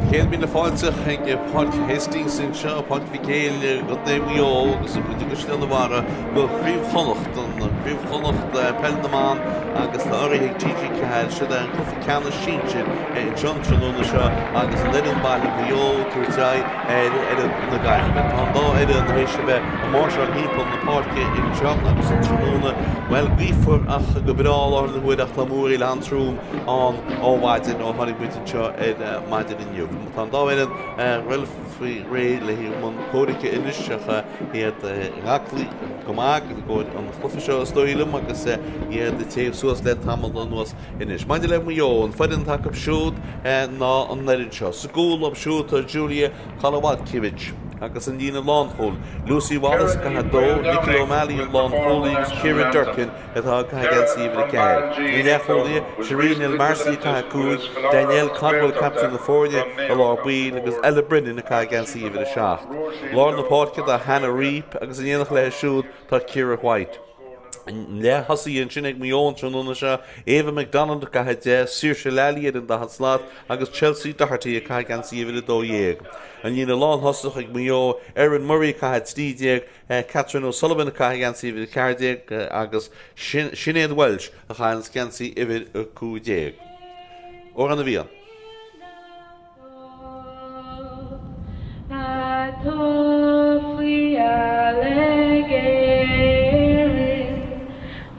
100000 fáilte chuig Páirc Hastings anseo, Páirc Mhic Éil i gContae Mhaigh Eo agus muid i gCaisleán an Bharraigh do Chraobh Chonnacht, an Craobh Chonnacht Peil na mBan agus tá urraithe ag TG4. Siod é an cluiche ceannais sinsir anseo an tráthnóna seo agus an fhoireann baile Maigh Eo ag tabhairt aghaidh ar fhoireann na Gaillimhe. Tá an dá fhoireann tar éis a bheith ag máirseáil thimpeall na páirce anseo agus an tráthnóna, bhuel, gaofar ach go breá i láthair na huaire ach tá múraíl an-trom ann ó mhaidin ó tháinig muid anseo ar maidin inniu. Tá an dá fhoireann réidh réidh le i mbun comhraic anois ach iad aclaí go maith i gcomhair an chluiche seo is dóigh liom agus iad ag téamh suas le tamall anuas anois. Maidir le Maigh Eo, an foireann atá acu siúd ná an fhoireann seo. Sa gcúl leo siúd tá Julia Kowalkiewicz agus an líne lánchúil, Lucy Wallace ag caitheamh 2, Nicola O'Malley an lánchúlaí agus Ciara Durkin atá ag caitheamh geansaí uimhir 4. Na leathchúlaithe, Shireen El Marsi ag caitheamh 5, Danielle Caldwell captaen na foirne i lár baill agus Ella Brennan ag caitheamh geansaí uimhir 7. Lár na páirce tá Hannah Reap agus in éineacht léi siúd tá Ciara White. An leath-thosaí ansin ag Maigh Eo an tráthnóna seo, Ava McDonald ag caitheamh 10, Saoirse Lally ar an daichead slat agus Chelsea Doherty ag caitheamh geansaí uimhir 12. An líne lánthosach ag Maigh Eo, Erin Murray ag caitheamh 13, Catherine O'Sullivan ag caitheamh geansaí uimhir 14 agus Sinéad Walsh a chaitheanns geansaí uimhir 15. Amhrán na bhFiann. Atá faoi eallaigh Éireann,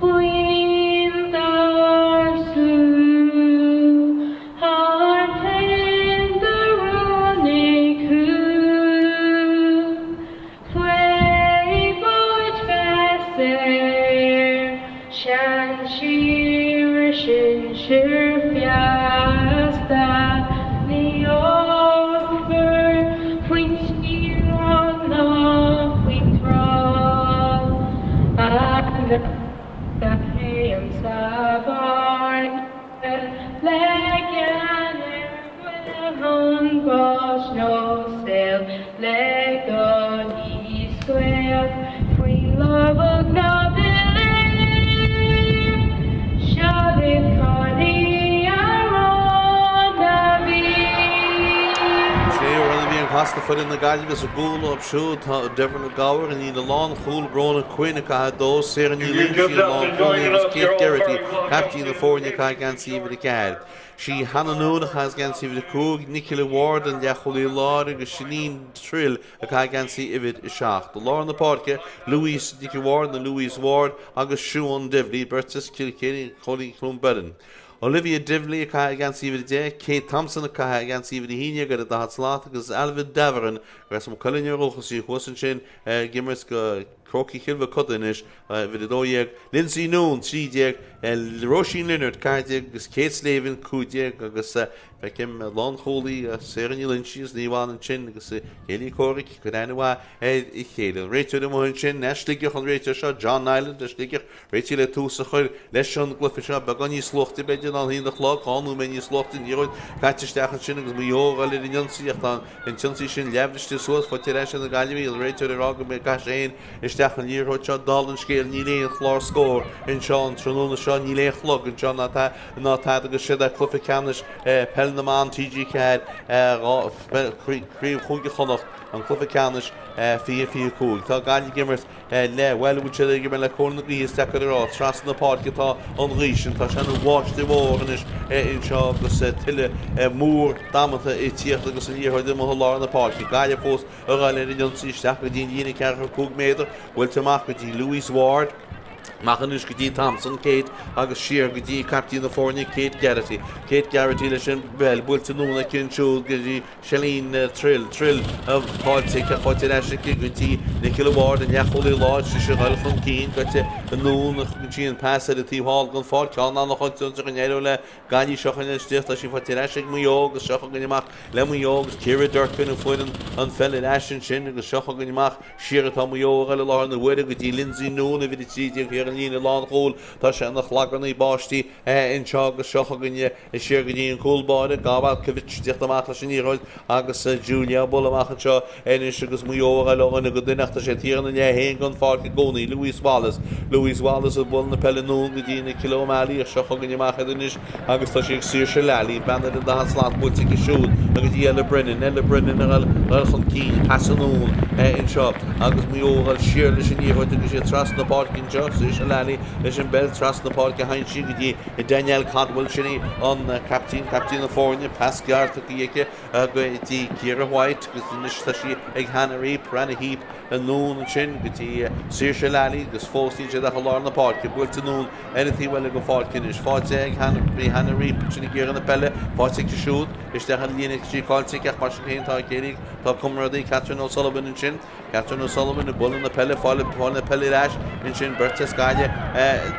buíon dár sú thar toinn do roghnaigh thú. Faoi bhóid feasa ar sean-sír a sinsir feasta, ní fhágfar faoin sciath ná faoin tráth a théann sa bhaile le gean ar An bás nó saol le gunnaí scaoll faoi lámhach na bpiléar. Seo libh cannaí Amhrán na bhFiann. Sé Amhrán na bhFiann casta foireann na Gaillimhe sa gcúl leo siúd tá Devon Gower an líne lánchúil, Bróna Quinn ag caitheamh 2, Sarah Ní Loingsigh an lánchúlaí agus Kate Geraghty, caiptín na foirne ag caitheamh geansaí uimhir 4. Sí Hannah Noone a chaitheas geansaí uimhir 5, Nicola Ward an leathchúlaí láir agus Shaneen Trill ag caitheamh geansaí uimhir 7. I lár na páirce, Louise Nicky Ward nó Louise Ward agus Siuan Divilly, beirt as Cill Chainnigh, Cluain Bheirn. Olivia Divilly ag caitheamh geansaí uimhir 10, Kate Thompson ag caitheamh geansaí uimhir 11 ar an daichead slat agus Ailbhe Davoren as Maigh Cuilinn ó dhúchas í thuas ansin ag imirt do Chrócaigh Chill Mochuda anois, uimhir 12, Lindsay Noone, 13, Róisín Lynard, 14 agus Kate Slavin, 15 agus feicim lánchúlaí Sarah Ní Loingsigh as Naomh Anna ansin agus a céilí comhraic ag cur aithne mhaith ar a chéile. An réiteoir amuigh ansin as Sligeach an réiteoir seo, John Niland as Sligeach, réitithe le tús a chur leis an gcluiche seo. Beagán níos luaithe b'fhéidir ná an haon a chlog, 2 nóiméad níos luaithe, an liathróid caite isteach ansin agus Maigh Eo ag dul ar an ionsaí ach tá an t-ionsaí sin leathbhriste suas, faighte ar ais ag na Gaillimhigh, an réiteoir ag rá go gcaithfidh sé féin isteach an liathróid seo. Dála an scéil, níl aon chlár scóir anseo an tráthnóna seo, níl aon chlog anseo ná ná tada agus siod é cluiche ceannais Peil na mBan TG4, Craobh Chúige Chonnacht, an cluiche ceannais 2025. Tá Gaillimh ag imirt le, bhuel, bhfuil siad ag imirt le cóir na gaoithe is deacair a rá. Trasna na páirce atá an ghaoth sin. Tá sé ina bháisteach mhór anois anseo agus tuile mór damanta ag tíocht agus an liathróid amuigh i lár na páirce. Gaillimh fós ag dul ar an ionsaí isteach go dtí an líne 45 méadar, buailte amach go dtí Louise Ward. Amach anois go dtí Thompson, Kate agus siar go dtí captaen na foirne Kate Geraghty. Kate Geraghty leis an bpeil buailte anonn aici ansiúd go dtí Shelleen Trill, Trill faighte aici, faighte ar ais aici go dtí Nicola Ward, an leathchúlaí láir, sise ag dul chun cinn, gaibhte anonn go dtí an pas ar an taobh thall den pháirc, ceann an-chontúirteach an éireodh le Gaillimh seo chugainn istigh, tá sí faighte ar ais ag Maigh Eo agus seo chugainn amach le Maigh Eo agus Ciara Durkin a fuair an pheil ar ais ansin agus seo chugainn amach siar atá Maigh Eo ag dul i láthair na huaire go dtí Lindsay Noone, uimhir 13 thiar an líne lánchúil. Tá sé ina chlagarnaí báistí anseo agus seo chugainn siar go dtí an cúl báire, Gawalkiewicz ag tíocht amach leis an liathróid agus Julia bualadh amach anseo anois agus Maigh Eo ag dul ó dhuine go duine ach tá sé thiar ina leath féin den pháirc i gcónaí. Louise Wallace, Louise Wallace ag bualadh na peile anonn go dtí Nicola O'Malley ach seo chugainn amach iad anois agus tá sí ag Saoirse Lally, bean ar an daichead slat buailte aici siúd. go dtí Ella Brennan, Ella Brennan ag dul chun cinn, pas anonn anseo agus Maigh Eo ag dul siar leis an liathróid agus iad trasna na páirce anseo, Saoirse Lally leis an bpeil trasna na páirce a sheinn sí go dtí Danielle Caldwell, sin í an captaen, captaen na foirne, pas gearr tugtha aici go dtí Ciara White agus anois tá sí ag Hannah Reape, Hannah Reape anonn ansin go dtí Saoirse Lally agus fós níl siad ach i lár na páirce, buailte anonn ar an taobh eile den pháirc anois. Faighte ag Hannah, bhí Hannah Reape ansin ag iarraidh na peile, faighte aici siúd, isteach ar an líne aici caillte aici ach mar sin féin tá a céile, tá comrádaí Catherine O'Sullivan ansin. Catherine O'Sullivan ag bualadh na peile, fáil na peile ar ais ansin, beirt as Gaillimh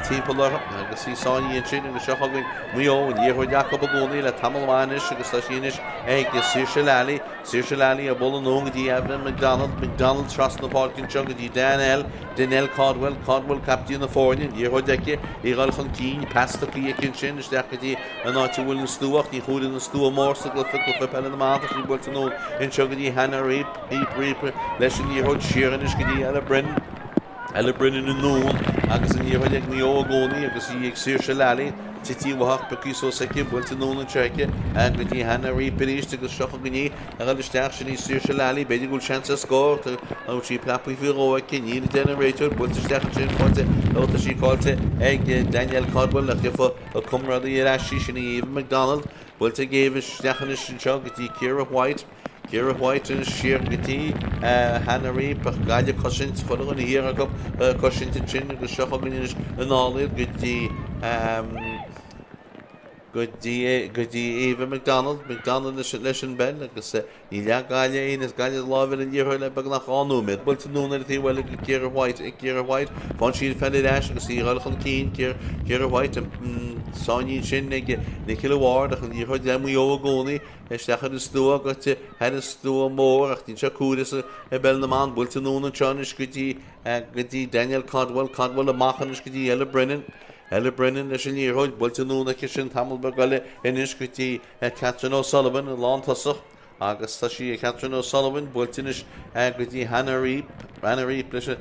timpeall uirthi agus í sáinnithe ansin agus seo chugainn Maigh Eo, an liathróid acu i gcónaí le tamall maith anois agus tá sí anois ag Saoirse Lally. Saoirse Lally ag bualadh anonn go dtí Ava McDonald, McDonald trasna na páirce anseo go dtí Danielle, Danielle Caldwell, Caldwell captaen na foirne, an liathróid aici, í ag dul chun cinn, pas tugtha aici ansin isteach go dtí an áit a bhfuil an stua ach ní chuaigh an stua mór sa gcluiche, cluiche peile na mban, tá sí buailte anonn anseo go dtí Hannah Reape. Reape, Reape leis an liathróid siar anois go dtí Ella Brennan. Ella Brennan anonn agus an liathróid ag Maigh Eo i gcónaí agus í ag Saoirse Lally. Tití uaithi pioctha suas aici, buailte anonn anseo aici go dtí Hannah Reape arís agus seo chugainn í ag dul isteach. Sin í Saoirse Lally. B'fhéidir go bhfuil seans ar scór. Tá sí preabtha faoi dhó aici. Níl a deir an réiteoir. Buailte isteach ansin. Faighte. Ó tá sí caillte ag Danielle Caldwell ach gheobhaidh a comrádaí ar ais í. Sin í Eva McDonald. Buailte ag Eva isteach anois anseo go dtí Ciara White. Ciara White anois siar go dtí Hannah Reape ach Gaillimh ag cosaint chuile dhuine thiar acu ag cosaint ansin agus seo chugainn anois anall iad go dtí go dtí go dtí Eva McDonald McDonald leis leis an bpeil agus ní leag Gaillimh aon is Gaillimh láimh ar an liathróid le beagnach 2 nóiméad. Buailte anonn ar an taobh eile go Ciara White ag Ciara White faigheann sí an pheil ar ais agus í ag dul chun cinn Ciara White an sáinnín sin ag Nicola Ward ach an liathróid le Maigh Eo i gcónaí Isteach ar an stua goite thar an stua mór ach níl sé cúrsa i bpeil na mban. Buailte anonn anseo anois go dtí go dtí Danielle Caldwell. Caldwell amach anois go dtí Ella Brennan. Ella Brennan leis an liathróid. Buailte anonn aici sin tamall beag eile anois go dtí Catherine O'Sullivan i lántosach agus tá sí ag Catherine O'Sullivan. Buailte anois go dtí Hannah Reape. Hannah Reape leis an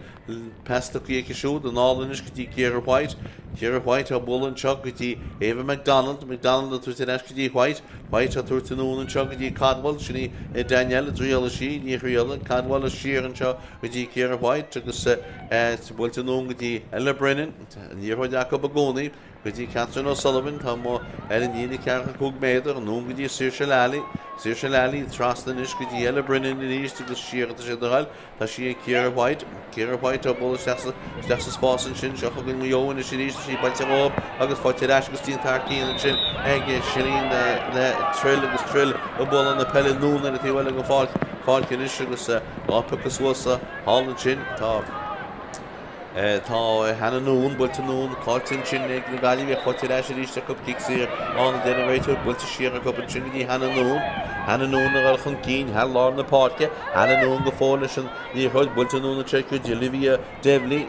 Pas tugtha aici siúd anall anois go dtí Ciara White. Ciara White á bualadh anseo go dtí Ava McDonald. McDonald ag tabhairt ar ais go dtí White. White á tabhairt anonn anseo go dtí Caldwell. Sin í Danielle a dtriailfidh sí. Ní thriailfidh. Caldwell siar anseo go dtí Ciara White agus buailte anonn go dtí Ella Brennan. An liathróid acu i gcónaí. Go dtí Catherine O'Sullivan, atá amuigh ar an líne 45 méadar, anonn go dtí Saoirse Lally. Saoirse Lally trasna anois go dtí Ella Brennan arís agus siar atá siad a ghoil. Tá sí ag Ciara White. Ciara White á bualadh isteach sa, isteach sa spás ansin. Seo chugainn Maigh Eo anois arís. Tá sí buailte dhóibh agus faighte ar ais agus déanta thar cionn ansin ag Sinéad le Trill agus Trill ag bualadh na peile anonn ar an taobh eile den pháirc, pháirc anois agus á piocadh suas thall ansin. Tá. Tá Hannah Noone buailte anonn, caillte ansin ag na Gaillimhigh, faighte ar ais arís acu, cic saor ann a deir an réiteoir, buailte siar acu ansin go dtí Hannah Noone. Hannah Noone ag dul chun cinn thar lár na páirce. Hannah Noone go fóill leis an liathróid, buailte anonn anseo go dtí Olivia Devley.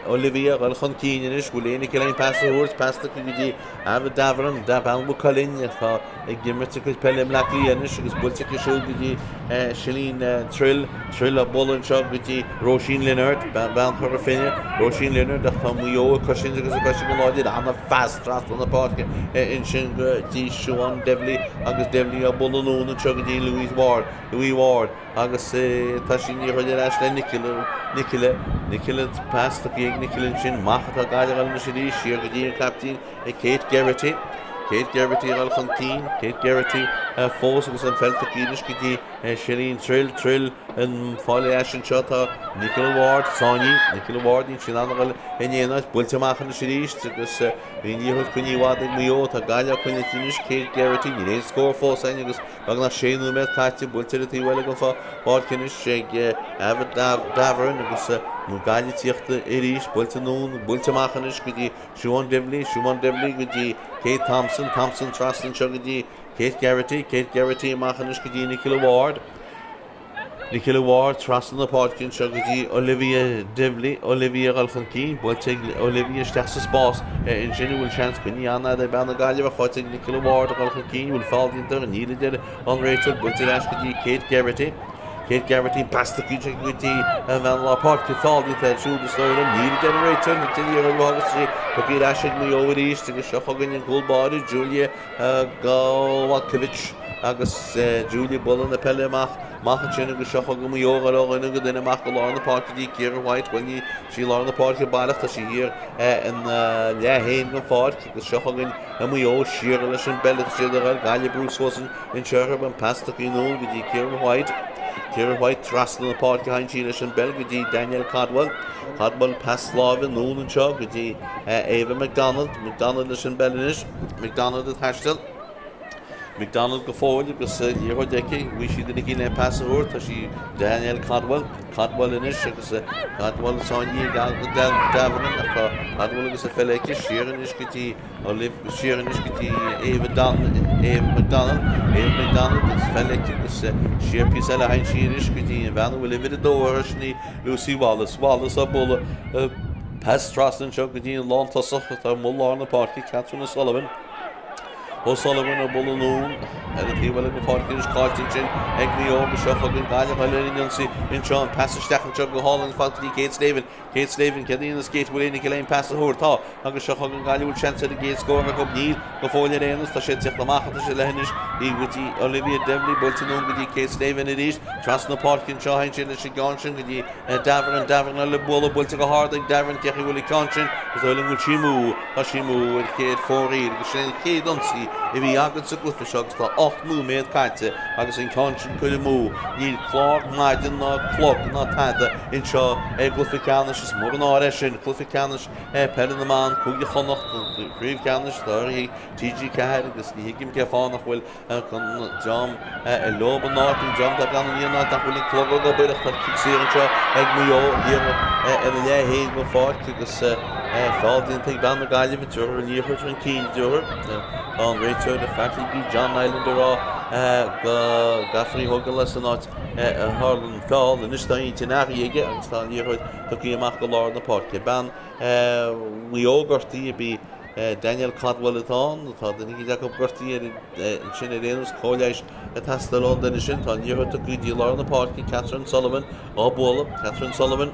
Olivia ag dul chun cinn anois, bhfuil éinne aici le pas a thabhairt, pas tugtha go dtí Ava Davoren, bean Mhaigh Cuilinn atá ag imirt a cuid peile i mBleá Cliath anois agus buailte aici siúd go dtí Sinéad Trill, Trill á bualadh anseo go dtí Róisín Leonard, bean Chora Finne, Róisín Leonard ach tá Maigh Eo ag cosaint agus ag cosaint go láidir, ana-phas trasna na páirce ansin go dtí Siobhán Devley agus Devley á bualadh anonn anseo go dtí Louise Ward, Louise Ward agus tá sí an liathróid ar ais le Nicola, Nicola, Nicola, pas tugtha ag Nicola ansin, amach atá Gaillimh anois arís, siar go dtí an captaen Kate Geraghty. Kate Geraghty ag dul chun cinn, Kate Geraghty fós agus an pheil tugtha anois go dtí Sinéad Trill, Trill ag fáil ar ais anseo tá Nicola Ward, sáinnithe, Nicola Ward níl sí in ann a dhul in aon áit, buailte amach anois arís agus bhí an liathróid coinnithe i bhfad ag Maigh Eo, tá Gaillimh á coinneáil anois, Kate Geraghty, níl aon scór fós againn agus beagnach sé nóiméad caite, buailte ar an taobh eile den pháirc anois ag Ava Davoren agus Gaillimh ag tíocht arís, buailte anonn, buailte amach anois go dtí Siobhán Devley, Siobhán Devley go dtí Kate Thompson, Thompson trasna anseo go dtí Kate Geraghty, Kate Geraghty amach anois go dtí Nicola Ward, Nicola Ward trasna na páirce anseo go dtí Olivia Devley, Olivia ag dul chun cinn, buailte ag Olivia isteach sa spás ansin an bhfuil seans coinnithe an-fhada ag bean na Gaillimhe faighte ag Nicola Ward ag dul chun cinn, bhfuil feall déanta uirthi, níl a deir an réiteoir, buailte ar ais go dtí Kate Geraghty. Kate Geraghty, pas tugtha aici go dtí an bhean lár páirce, feall déanta air siúd is dóigh liom. Níl a deir an réiteoir, na tine ar an agus sí tugtha ar ais ag Maigh Eo arís agus seo chugainn an cúl báire Julia Gowalkiewicz agus Julia ag bualadh na peile amach amach ansin agus seo chugainn Maigh Eo ar ó dhuine go duine amach go lár na páirce dtí Ciara White. Bhuel níl sí i lár na páirce baileach, tá sí thiar ina leath féin den pháirc agus seo chugainn Maigh Eo siar leis an bpeil atá siad ag dul Gaillimh ag brú suas anseo orthu an pas tugtha anonn go dtí Ciara White. Ciara White trasna na páirce théann sí leis an bpeil go dtí Danielle Codwell. Codwell pas láimhe anonn anseo go dtí Ava McDonald. McDonald leis an bpeil anois. McDonald ag taisteal. McDonald go fóill agus liathróid aici. Bhí sí duine éigin le pas a thabhairt. Tá sí Danielle Codwell. Codwell anois agus Codwell sáinnithe ag Davoren ach tá Codwell agus an pheil aici siar anois go dtí Siar anois go dtí Ava Ava McDonald, Ava McDonald agus peil aici agus siar píosa eile a théann sí anois go dtí an bhean a bhfuil uimhir 2 uirthi, sin í Lucy Wallace. Wallace á bualadh pas trasna anseo go dtí an lántosach atá amuigh lár na páirce, Catherine O'Sullivan. O'Sullivan á bualadh anonn ar an taobh eile den pháirc anois caillte ansin ag Maigh Eo agus seo chugainn Gaillimh eile ar an ionsaí anseo an pas isteach anseo go hálainn fad go dtí Kate Slavin. Kate Slavin, céard a dhéanfas Kate? Bhfuil éinne aici le aon pas a thabhairt? Tá. Agus seo chugainn Gaillimh, bhfuil seans ar an gcéad scór acu? Níl. Go fóill ar aon nós, tá sé ag tíocht amach atá sé le anois. Í go dtí Olivia Divilly, buailte anonn go dtí Kate Slavin arís. Trasna na páirce anseo, théann sé leis an gceann sin go dtí Davoren, Davoren eile bualadh, buailte go hard ag Davoren, cé chaoi a bhfuil an ceann sin? Is dóigh liom go bhfuil sí amú. Tá sí amú ar chéad fóraoil agus sin an chéad ionsaí a bhí againn sa gcluiche seo agus tá 8 nóiméad caite agus an ceann sin curtha amú. Níl clár maidin ná clog ná tada anseo i gcluiche ceannais. Is mór an áir é sin, cluiche ceannais peile na mban, Cúige Chonnacht, an chraobh cheannais atá urraithe ag TG4 agus ní thuigim cén fáth nach bhfuil an dream leo an áit, an dream atá gan an áit nach bhfuil an clog ag obair ach tá cic saor anseo ag Maigh Eo thiar ina leath féin den pháirc agus feall déanta ag bean na Gaillimhe, tabharfar an liathróid chun cinn, a deirtear. Tá an réiteoir Fear Tí John Niland ag rá go gcaithfear í a thógáil as an áit a tharla an feall. Anois tá intinn athraithe aige agus tá an liathróid tugtha amach go lár na páirce. Bean Mhaigh Eo gortaithe ab í Danielle Codwell atá ann. Tá duine éicint acu gortaithe ansin ar aon nós. Cóir leighis ag teastáil ón duine sin. Tá an liathróid tugtha go dtí lár na páirce. Catherine Sullivan á bualadh. Catherine Sullivan.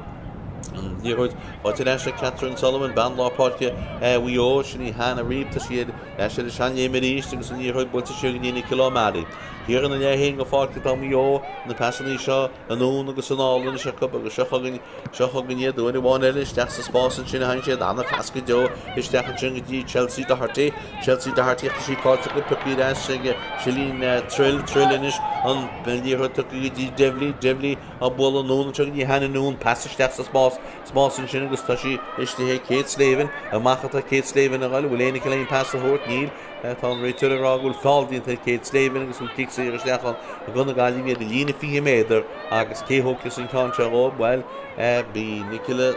An liathróid faighte ar ais ag Catherine Sullivan, bean lár páirce Mhaigh Eo. Sin í Hannah Reid. Tá sí ar ais ar a seanléim arís agus an liathróid buailte siar go dtí Nicola O'Malley. Thiar ina leath féin den pháirc atá Maigh Eo, na pasannaí seo anonn agus anall anois acu agus seo chugainn, seo chugainn iad uair amháin eile isteach sa spás ansin a théann siad, an-phas go deo isteach ansin go dtí Chelsea Doherty, Chelsea Doherty ach tá sí caillte acu, pioctha ar ais ag Silín Trill, Trill anois an liathróid tugtha go dtí Divilly, Divilly á bualadh anonn anseo go dtí Hannah Noone, pas isteach sa spás, spás ansin agus tá sí istigh ag Kate Slavin, amach atá Kate Slavin a ghoil, bhfuil éinne aici le aon phas a thabhairt? Níl. Tá an réiteoir ag rá go bhfuil feall déanta ar Kate Slavin agus go bhfuil cic saor isteach ann do na Gaillimhigh ar an líne 20 méadar agus cé thógfas an ceann seo dhóibh? Bhuel, bhí Nicola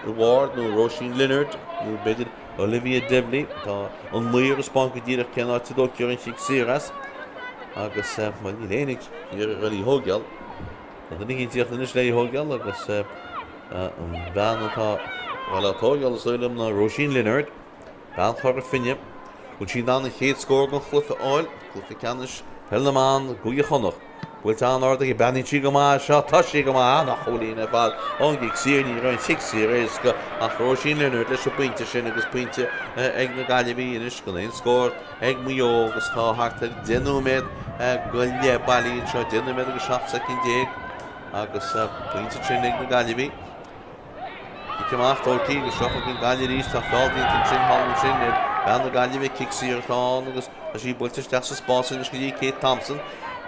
Ward nó Róisín Leonard nó b'fhéidir Olivia Divilly. Tá an maor ag 'spáint go díreach cén áit a dtógfar an chic saor as agus, bhuel, níl éinne ag iarraidh í a thógáil. Tá duine éicint ag tíocht anois le í a thógáil agus an bhean atá, bhuel, á tógáil is dóigh liom ná Róisín Leonard. Bean Chora Finne, bhfuil sí in ann an chéad scór den chluiche a fháil? Cluiche ceannais Peil na mBan i gCúige Chonnacht. Buailte an-ard aici, breathnaíonn sí go maith seo, tá sí go maith, an-chúilín ar fad ón gcic saor, ní raibh an chic saor éasca ach Róisín Leonard leis an bpointe sin agus pointe ag na Gaillimhigh anois gan aon scór ag Maigh Eo agus tá thart ar 10 nóiméad go leith bailí anseo, 10 nóiméad agus 17 soicind agus pointe sin ag na Gaillimhigh. Cic amach tógtha agus seo chugainn Gaillimh arís. Tá feall déanta ansin thall ansin ar bhean na Gaillimhe. Cic saor atá ann agus tá sí buailte isteach sa spás anois go dtí Kate Thompson.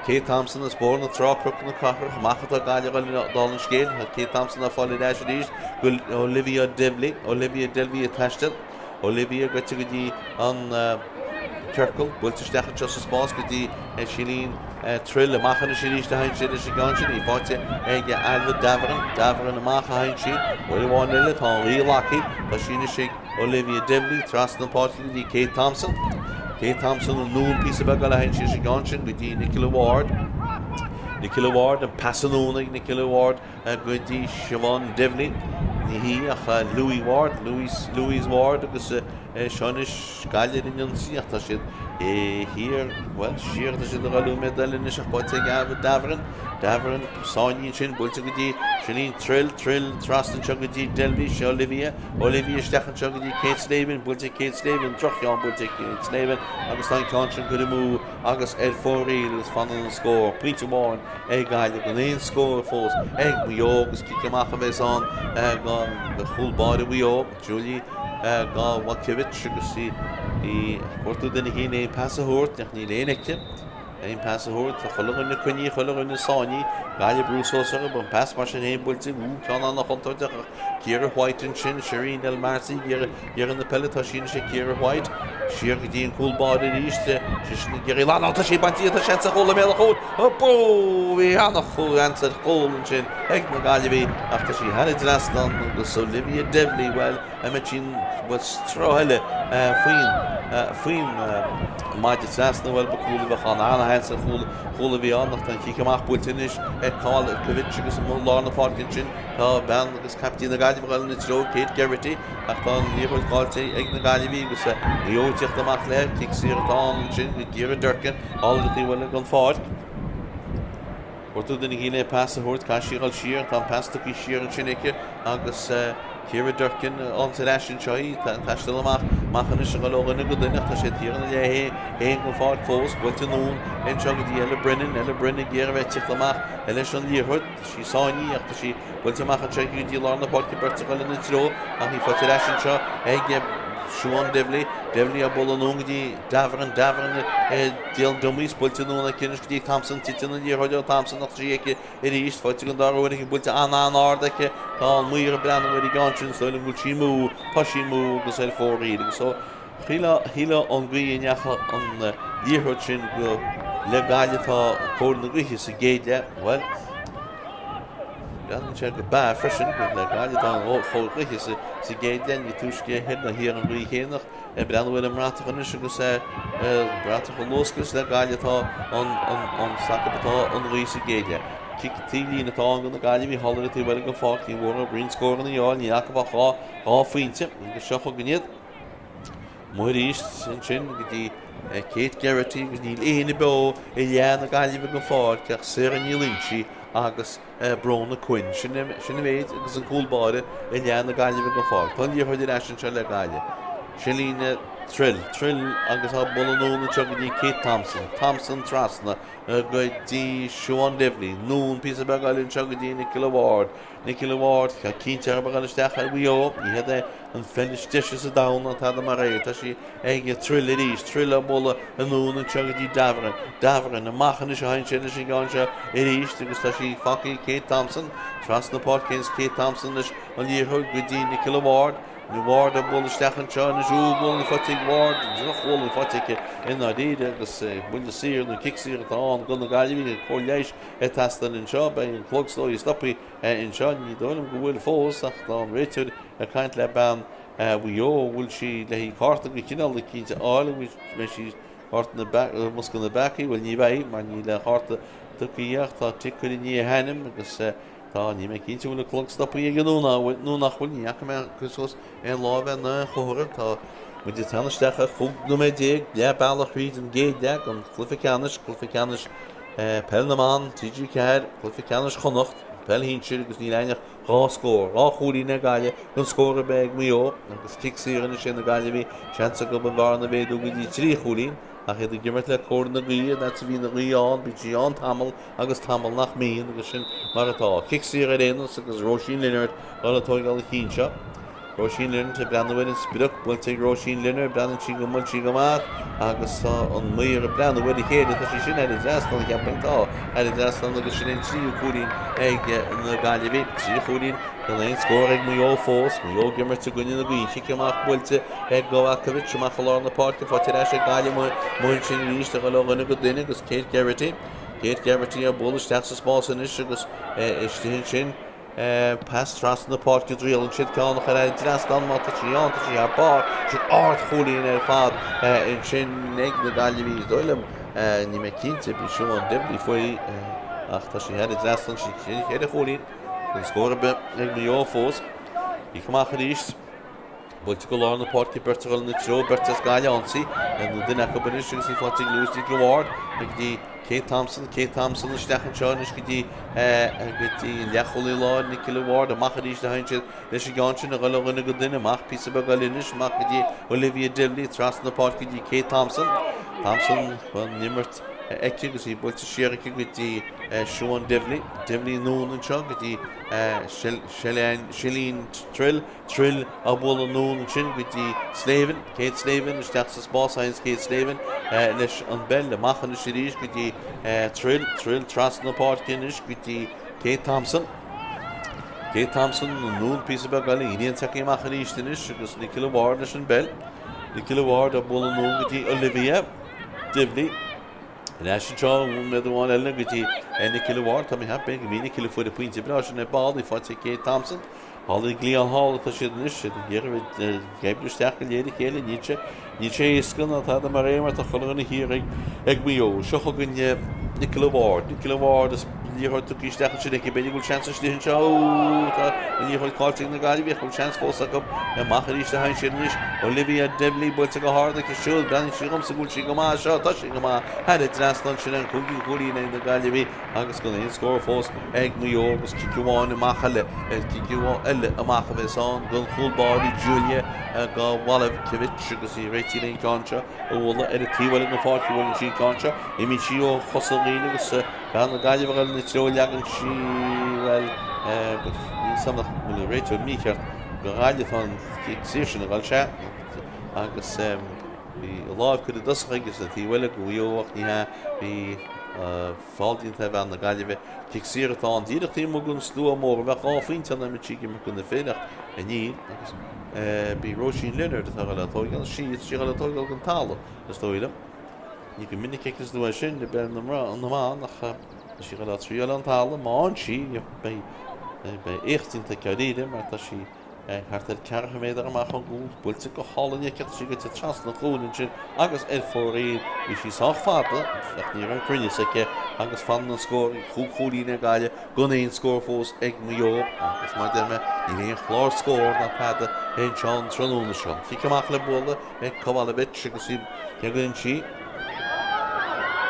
Kate Thompson as Bóthar na Trá, Cnoc na Cathrach. Amach atá Gaillimh ag dul dála an scéil. Tá Kate Thompson á fáil ar ais arís go Olivia Divilly. Olivia Divilly ag taisteal. Olivia gaibhte go dtí an ciorcal, buailte isteach anseo sa spás go dtí Silín Trill. Amach anois arís a théann sí leis an gceann sin, í faighte ag Ailbhe Davoren. Davoren amach a théann sí. Uair amháin eile, tá an ghaoth glactha. Tá sí anois ag Olivia Divilly, trasna an pháirc go dtí Kate Thompson. Kate Thompson anonn píosa beag eile a théann sí leis an gceann sin go dtí Nicola Ward. Nicola Ward, an pas anonn ag Nicola Ward. go dtí Siobhán Divilly, ní hí ach Louis Ward, Louise, Louise Ward agus Seo anois Gaillimh ar an ionsaí ach tá siad thiar, bhuel, siar tá siad ag dul nóiméad eile anois ach buailte ag Ava Davoren. Davoren, sáinnithe ansin, buailte go dtí Shaneen Trill, Trill trasna anseo go dtí Delvey, seo Olivia, Olivia isteach anseo go dtí Kate Slavin, buailte ag Kate Slavin, droch-cheann buailte ag Kate Slavin agus tá an ceann sin curtha amú agus ar fóraoil agus fanann an scór, pointe amháin ag Gaillimh gan aon scór fós ag Maigh Eo agus cic amach a bheas ann do chúl báire Mhaigh Eo. Julie Gawalkiewicz agus í ag cuartú duine éicint le pas a thabhairt ach níl éinne aici. Aon pas a thabhairt, tá chuile dhuine coinnithe, chuile dhuine sáinnithe, Gaillimh ag brú suas orthu, an pas mar sin féin buailte, ú, ceann an-chontúirteach ach Ciara White ansin, Shireen El Marsi ag iarraidh na peile, tá sí anois ag Ciara White, siar go dtí an cúl báire arís, sise ag iarraidh lán, tá sí bainte, tá seans ar chúl i mbéal an chúil, bú, bhí an-sheans ar chúl ansin ag na Gaillimhigh ach tá sí thar an dtrasnán agus Olivia Devley, bhuel, an mbeidh sí, bhuel, tráth eile faoin, faoin maide trasna, bhuel, ba cúl a bheadh ann, an-sheans ar chúl, chúl a bhí ann ach tá an cic amach buailte anois ag Kowalkiewicz agus i lár na páirce ansin tá bean agus caiptín na Gaillimhe ag dul ina treo, Kate Geraghty, ach tá an liathróid caillte ag na Gaillimhigh agus Maigh Eo ag tíocht amach léi, cic saor atá ann ansin go Ciara Durkin, thall ar an taobh eile den pháirc. Cuartú duine éicint le pas a thabhairt, caithfidh sí a dhul siar, tá an pas tugtha siar ansin aici agus Ciara Durkin ann ar ais anseo í, tá an taisteal amach, amach anois a dhul ó dhuine go duine ach tá sé thiar ina leath féin den pháirc fós, buailte anonn anseo go dtí Ella Brennan, Ella Brennan ag iarraidh a bheith ag tíocht amach leis an liathróid, tá sí sáinnithe ach tá sí buailte amach anseo aici go dtí lár na páirce, beirt ag dul ina treo ach í faighte ar ais anseo ag Siobhán Devley, Devley á bualadh anonn go dtí Davoren, Davoren ag déanamh dummies, buailte anonn aici anois go dtí Thompson, titeann an liathróid ó Thompson ach tá sí aici arís, faighte den dara huair aici, buailte an-an-ard aici, tá an maor ag breathnú ar an gceann sin, is dóigh liom go bhfuil sí amú, tá sí amú agus ar fóraoil agus ó shílfeá ón gcaoi a ndeachaigh an liathróid sin gur le Gaillimh atá cóir na gaoithe sa gcéad leath, bhuel, breathnaíonn sé go b'ea freisin gur le Gaillimh atá an chóir ghaoithe sa gcéad leath, ní túisce thoir ná thiar an ghaoth chéanna ach Ag breathnú ar an mbratach anois agus bratach an luascadh is le Gaillimh atá an s'acu atá an ghaoth sa gcéad leath. Cic taobh líne atá ann do na Gaillimhigh thall ar an taobh eile den pháirc. Ní mór dóibh roinnt scóranna a fháil, níl acu ach dhá phointe agus seo chugainn iad. Amuigh arís ansin go dtí Kate Geraghty agus níl éinne beo i leath na Gaillimhe den pháirc ach Sarah Ní Loingsigh agus Bróna Quinn. Sin an méid agus an cúl báire i leath na Gaillimhe den pháirc. Tá an liathróid ar ais anseo le Gaillimh. Selina Trill. Trill agus á bualadh anonn anseo go dtí Kate Thompson. Thompson trasna go dtí Siobhán Devley. Anonn píosa beag eile anseo go dtí Nicola Ward. Nicola Ward, tá cinnte ar a dhul isteach ar Mhaigh Eo. Ní hiad é an pheil is deise sa domhan ná tada mar é. Tá sí ag Trill arís. Trill á bualadh anonn anseo go dtí Davoren. Davoren amach anois a théann sé leis an gceann seo arís agus tá sí faighte ag Kate Thompson. Trasna páirce anois Kate Thompson leis an liathróid go dtí Nicola Ward. Ward á bualadh isteach anseo anois. Ó, bualadh faighte ag Ward. Drochbhualadh faighte aici i ndáiríre agus buille saor nó cic saor atá ann do na Gaillimhigh. Cóir leighis ag teastáil anseo. Beidh an clog is dóigh stoptha anseo. Ní dóigh liom go bhfuil fós ach tá an réiteoir ag caint le bean Mhaigh Eo. An bhfuil sí le haghaidh cárta de chineál eicínt a fháil? An mbeidh sí cárta na mbosca na bpeacaí? Bhuel ní bheidh mar níl aon chárta tugtha di ach tá tic curtha i ndiaidh a hainm agus tá, níl mé cinnte an bhfuil an clog stoptha aige nó nach bhfuil. Ní fhaca mé cur suas aon lámh air ná aon chomhartha. Tá muid ag teannadh isteach ar 15 nóiméad, leath bealach thríd an gcéad leath den chluiche ceannais, cluiche ceannais Peil na mBan, TG4, cluiche ceannais Chonnacht, peil shinsir agus níl againn ach dhá scór, dhá chúilín ag Gaillimh gan scór ar bith ag Maigh Eo agus cic saor anois ag na Gaillimhigh, seans acu an bhearna a mhéadú go dtí trí chúilín ach iad ag imirt le cóir na gaoithe, an fhad is a bhíonn an ghaoth ann, bíonn sí ann tamall agus tamall nach mbíonn agus sin mar atá. Cic saor ar aon nós agus Róisín Lynard ag dul ag tóigeáil an chinn seo. Róisín Lynard ag breathnú ar an sprioc, buailte ag Róisín Lynard, breathnaíonn sí go bhfuil sí go maith agus tá an maor ag breathnú ar a chéile, tá sí sin thar an dtrasnán, cheapfainn, tá thar an dtrasnán agus sin an tríú cúilín ag na Gaillimhigh, trí chúilín gan aon scór ag Maigh Eo fós, Maigh Eo ag imirt i gcoinne na gaoithe, cic amach buailte ag Govakovic amach i lár na páirce, faighte ar ais ag Gaillimh amuigh ansin arís ag dul ó dhuine go duine agus Kate Geraghty, Kate Geraghty á bualadh isteach sa spás anois agus istigh ansin. Pas trasna na páirce triaileann siad ceann a chur thar an dtrasnán má tá sí ann, tá sí thar barr, sin ardchúilín ar fad ansin ag na Gaillimhigh is dóigh liom, níl mé cinnte, bhí Siobhán Devley faoi ach tá sí thar an dtrasnán, sin ceithre chúilín, gan scór ar bith ag Maigh Eo fós. Cic amach arís. Buailte go lár na páirce beirt a dhul ina treo, beirt as Gaillimh á hionsaí, nó duine acu anois agus í faighte ag Nicola Ward go dtí Kate Thompson, Kate Thompson isteach anseo anois go dtí go dtí an leathchúlaí láir, Nicola Ward, amach arís a théann siad leis an gceann sin a dhul ó dhuine go duine, amach píosa beag eile anois, amach go dtí Olivia Divilly, trasna na páirce go dtí Kate Thompson, Thompson an imirt aici agus í buailte siar aici go dtí Siobhán Divilly, Divilly anonn anseo go dtí Silene Trill, Trill á bualadh anonn ansin go dtí Slavin, Kate Slavin isteach sa spás a théanns Kate Slavin leis an bpeil amach anois arís go dtí Trill, Trill trasna na páirce anois go dtí Kate Thompson. Kate Thompson anonn píosa beag eile, an ghrian tagtha amach arís anois agus Nicola Ward leis an bpeil. Nicola Ward á bualadh anonn go dtí Olivia Divilly. Ar ais anseo nóiméad amháin eile go dtí Nicola Ward. Tá mé ag ceapadh go mb'í Nicola a fuair an pointe breá sin ar ball, í faighte ag Kate Thompson. Thall ag Leon Hall atá siad anois, siad ag iarraidh ag oibriú isteach go léir a chéile. Níl sé, níl sé éasca ná tada mar é mar tá chuile dhuine thiar ag, ag Maigh Eo. Seo chugainn Nicola Ward. Nicola Ward is liathróid tugtha isteach ansin aici. B'fhéidir go bhfuil seans istigh anseo. Ó, tá an liathróid caillte ag na Gaillimhigh ach bhfuil seans fós acu. Amach arís a théann siad anois. Olivia Divilly buailte go hard aici siúd. Breathnaíonn sí dhomsa go bhfuil sí go maith seo. Tá sí go maith. Thar an trasnán sin an cúigiú cúilín ag na Gaillimhigh. Agus gan aon scór fós ag Maigh Eo agus cic amháin amach eile, cic eile amach a bheas ann don chúl báire Julia Gawalewkiewicz agus í réitithe le an ceann seo a bhualadh ar an taobh eile den pháirc a bhuaileann sí an ceann seo. Imíonn sí ó chosa dhaoine agus bean na Gaillimhe ag dul ina treo leagann sí, bhuel, níl 'fhios a'm nach bhfuil an réiteoir mícheart do Ghaillimh atá an cic saor sin ag dul, sea, agus bhí a láimh curtha i dtosach aige sa taobh eile do Mhaigh Eo ach ní hea, bhí feall déanta ar bhean na Gaillimhe. Cic saor atá ann díreach taobh amuigh den slua mór. Bheadh 2 phointe ann dá mbeadh sí ag imirt do na fir ach níl agus b'í Róisín Leonard atá ag dul á tóigeáil. Sí, tá sí ag dul á tóigeáil den talamh is dóigh liom. Ní go minic a fheiceas tú é sin i bpeil na mban ach tá sí ag dul á triáil ón talamh. Má fhaigheann sí beidh éacht iontach aici dáiríre mar tá sí Thart ar 40 méadar amach ón gcúl, buailte go hálainn aici ach tá sí goite trasna an chúil ansin agus ar fóraoil. Bhí sí sách fada ach ní raibh an cruinneas aici agus fanann an scór ag chúig chúilín ag Gaillimh gan aon scór fós ag Maigh Eo agus mar a deir mé, níl aon chlár scór ná tada anseo an tráthnóna seo. Cic amach le bualadh ag Kowalewicz agus í cé go sí.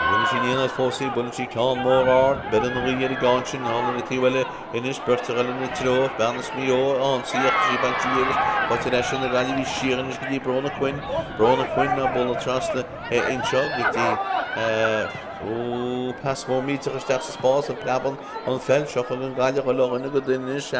Bhaineann sí in aon áit fós í, buaileann sí ceann mór ard, beireann an ghaoth ar an gceann sin, thall ar an taobh eile anois, beirt a dhul ina treo, bean as Maigh Eo á hionsaí ach tá sí bainte di agus faighte ar ais ag na Gaillimhigh siar anois go dtí Bróna Quinn, Bróna Quinn á bualadh trasna anseo go dtí ó pas mór millteach isteach sa spás, an preabann an pheil, seo chugainn Gaillimh ó dhuine go duine anois,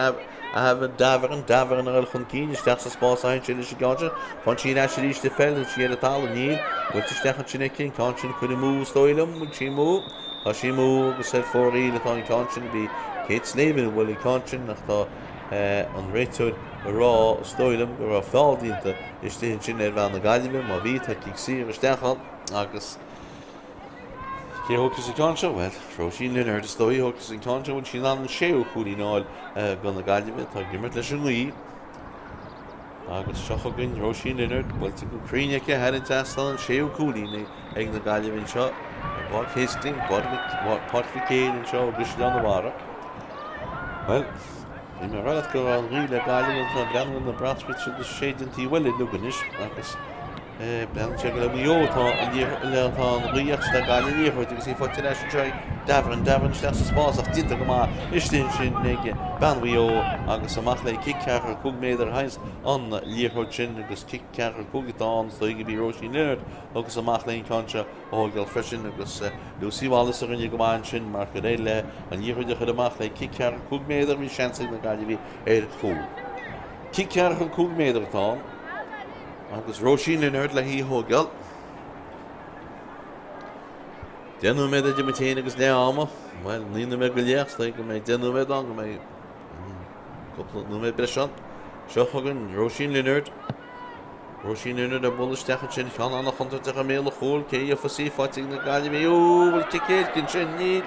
Ava Davoren, Davoren ag dul chun cinn isteach sa spás a théann sé leis an gceann sin. Faigheann sí ar ais arís an pheil, níl sí ar an talamh, níl. Buailte isteach ansin aici, an ceann sin curtha amú is dóigh liom, bhfuil sí amú? Tá sí amú agus ar fóraoil atá an ceann sin. Bhí Kate Slavin a bhuail an ceann sin ach tá an réiteoir ag rá is dóigh liom go raibh feall déanta istigh ansin ar bhean na Gaillimhe. Má bhí, tá cic saor isteach ann agus Cé a thógfas an ceann seo? Bhuel, Róisín Lynard is dóigh a thógfas an ceann seo. Bhfuil sí in ann an séú cúilín a fháil do na Gaillimhigh atá ag imirt leis an ngaoth. Agus seo chugainn Róisín Lynard, buailte go cruinn aici thar an trasnán, an séú cúilín ag na Gaillimhigh anseo i bPáirc Hastings, Páirc Mhic Éil anseo i gCaisleán an Bharraigh. Bhuel, bhí mé ag rá leat go raibh an ghaoth le Gaillimh agus tá breathnú ar na bratacha siad ag séideadh an taobh eile uilig anois agus Breathnaíonn sé gur le Maigh Eo atá an ghaoth ach is le Gaillimh an liathróid agus í faighte ar ais anseo ag Davoren, Davoren isteach sa spás ach déanta go maith istigh ansin ag bean Mhaigh Eo agus amach le cic ceathracha 5 méadar a théanns an liathróid sin agus cic ceathracha 5 atá ann is dóigh go b'í Róisín Lynard agus amach le an ceann seo a thógáil freisin agus Lucy Wallace a rinne go maith ansin mar gur éirigh léi an liathróid a chur amach le cic ceathracha 5 méadar bhí seans ag na Gaillimhigh ar chúl. Cic ceathracha 5 méadar atá ann. Agus Róisín Lynard le hí a thógáil. 10 nóiméad idir muid féin agus leath ama. Bhuel, 9 nóiméad go leith, is dóigh go mbeidh 10 nóiméad ann, go mbeidh cúpla nóiméad breise ann. Seo chugainn Róisín Lynard. Róisín Lynard ag bualadh isteach ansin, ceann an-chontúirteach i mbéal an chúil, cé a gheofas í, faighte ag na Gaillimhigh. Ó, bhfuil cic éirice ansin? Níl,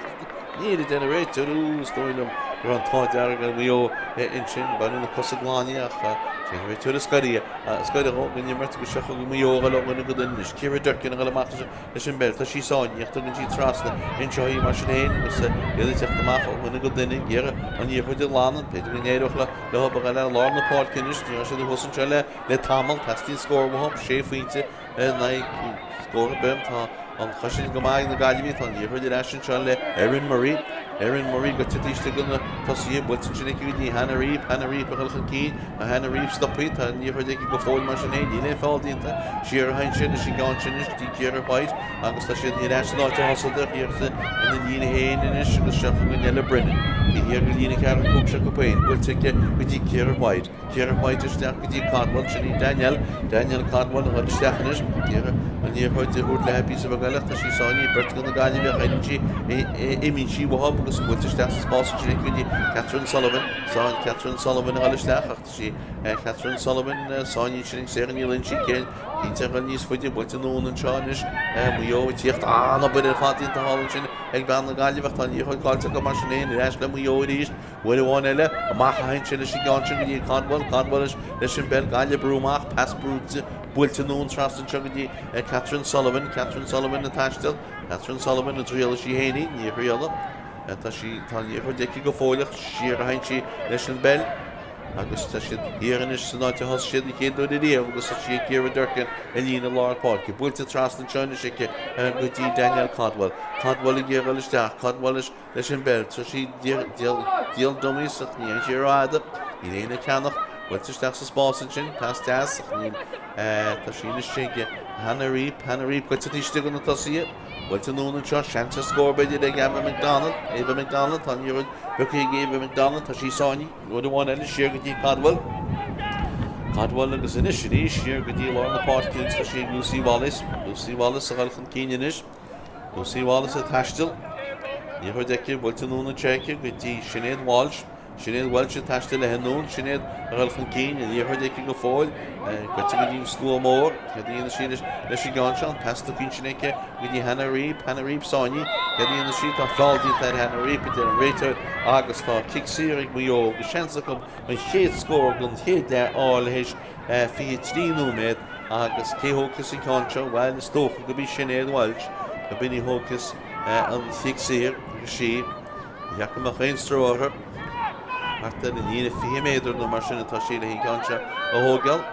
níl a deir an réiteoir. Ó, is dóigh liom go raibh an t-ádh dearg ar Mhaigh Eo ansin. Baineadh na cosa glan di ach tá Cén réiteoir a scoirfidh a scoirfidh ó an imirt agus seo chugainn Maigh Eo ag dul ó dhuine go duine anois. Ciara Durkin ag dul amach leis an bpeil. Tá sí sáinnithe ach tugann sí trasna anseo í mar sin féin agus iad ag teacht amach ó dhuine go duine ag iarraidh an liathróid a ghlanadh. B'fhéidir go n-éireodh leo a dhul ar lár na páirce anois. Ní raibh siad thuas anseo le tamall. Teastaíonn scór uathu. Sé phointe in aghaidh scór ar bith. Tá an chosaint go maith ag na Gaillimhigh. Tá an liathróid ar ais anseo le Erin Murray. Erin Murray goite taobh istigh de na tosaithe. Buailte ansin aici go dtí Hannah Reape. Hannah Reape ag dul chun cinn. Tá Hannah Reape stoptha. Tá an liathróid aici go fóill mar sin féin. Níl aon feall déanta. Siar a théann sé leis an gceann sin anois go dtí Ciara White agus tá siad ar ais san áit a thosaíodar thiar ina líne féin anois agus seo chugainn Ella Brennan. Taobh thiar de líne ceathracha 5 s'acu féin. Buailte aici go dtí Ciara White. Ciara White isteach go dtí Caldwell, sin í Danielle, Danielle Caldwell a dhul isteach anois, iarraidh an liathróid a thabhairt léi píosa beag eile ach tá sí sáinnithe, beirt de na Gaillimhigh ach éiríonn sí, imíonn sí uathu agus buailte isteach sa spás ansin aici go dtí Catherine Sullivan, Sáinn Catherine Sullivan a dhul isteach ach tá sí, Catherine Sullivan sáinnithe ansin ag Sarah Ní Loinsigh, cén cinnte a dhul níos faide, buailte anonn anseo anois, Maigh Eo ag tíocht, an-obair ar fad déanta thall ansin ag bean na Gaillimhe ach tá an liathróid caillte acu mar sin féin, ar ais le Maigh Eo arís. Uair amháin eile, amach a théann sé leis an gceann sin go dtí Caldwell, Caldwell leis an bpeil, Gaillimh ag brú amach, pas brúite, buailte anonn trasna anseo go dtí Catherine Sullivan, Catherine Sullivan ag taisteal, Catherine Sullivan an dtriailfidh sí féin í, ní thriailfidh, tá sí, tá an liathróid aici go fóill ach siar a théann sí leis an bpeil agus tá siad thiar anois san áit a thosaigh siad an chéad uair ariamh agus tá sí ag Ciara Durkin i líne lár páirce. Buailte trasna anseo anois aici go dtí Danielle Caldwell, Caldwell ag iarraidh dul isteach, Caldwell leis leis an bpeil. Tá sí díol dummies ach ní théann sí rófhada. Níl éinne ag ceannach. Buailte isteach sa spás ansin. Pas deas ach níl. Tá sí anois ag Hannah Reape. Hannah Reape goite taobh istigh de na tosaithe. Buailte anonn anseo. Seans ar scór b'fhéidir ag Ava McDonald. Ava McDonald. Tá an liathróid pioctha ag Ava McDonald. Tá sí sáinnithe. Uair amháin eile siar go dtí Caldwell. Caldwell agus anois arís siar go dtí lár na páirce agus tá sí ag Lucy Wallace. Lucy Wallace a dhul chun cinn anois. Lucy Wallace ag taisteal. Liathróid aici, buailte anonn anseo aici go dtí Sinéad Walsh. Sinéad Walsh ag taisteal léi anonn. Sinéad ag dul chun cinn, an liathróid aici go fóill. Goite go dtí an slua mór. Céard a dhéanfaidh sí leis an gceann seo? An pas tugtha ansin aici go dtí Hannah Reape. Hannah Reape sáinnithe. Céard a dhéanfaidh sí? Tá feall déanta ar Hannah Reape, a deir an réiteoir, agus tá cic saor ag Maigh Eo agus seans acu an chéad scór den chéad leath a fháil théis 23 nóiméad agus cé thógfas an ceann seo? Bhuel, is dócha gurb í Sinéad Walsh gurb in í thógfas an chic saor agus sí, ní cheart go mbeadh aon stró orthu. Thart ar an líne 20 méadar nó mar sin atá sí le an ceann seo a thógáil.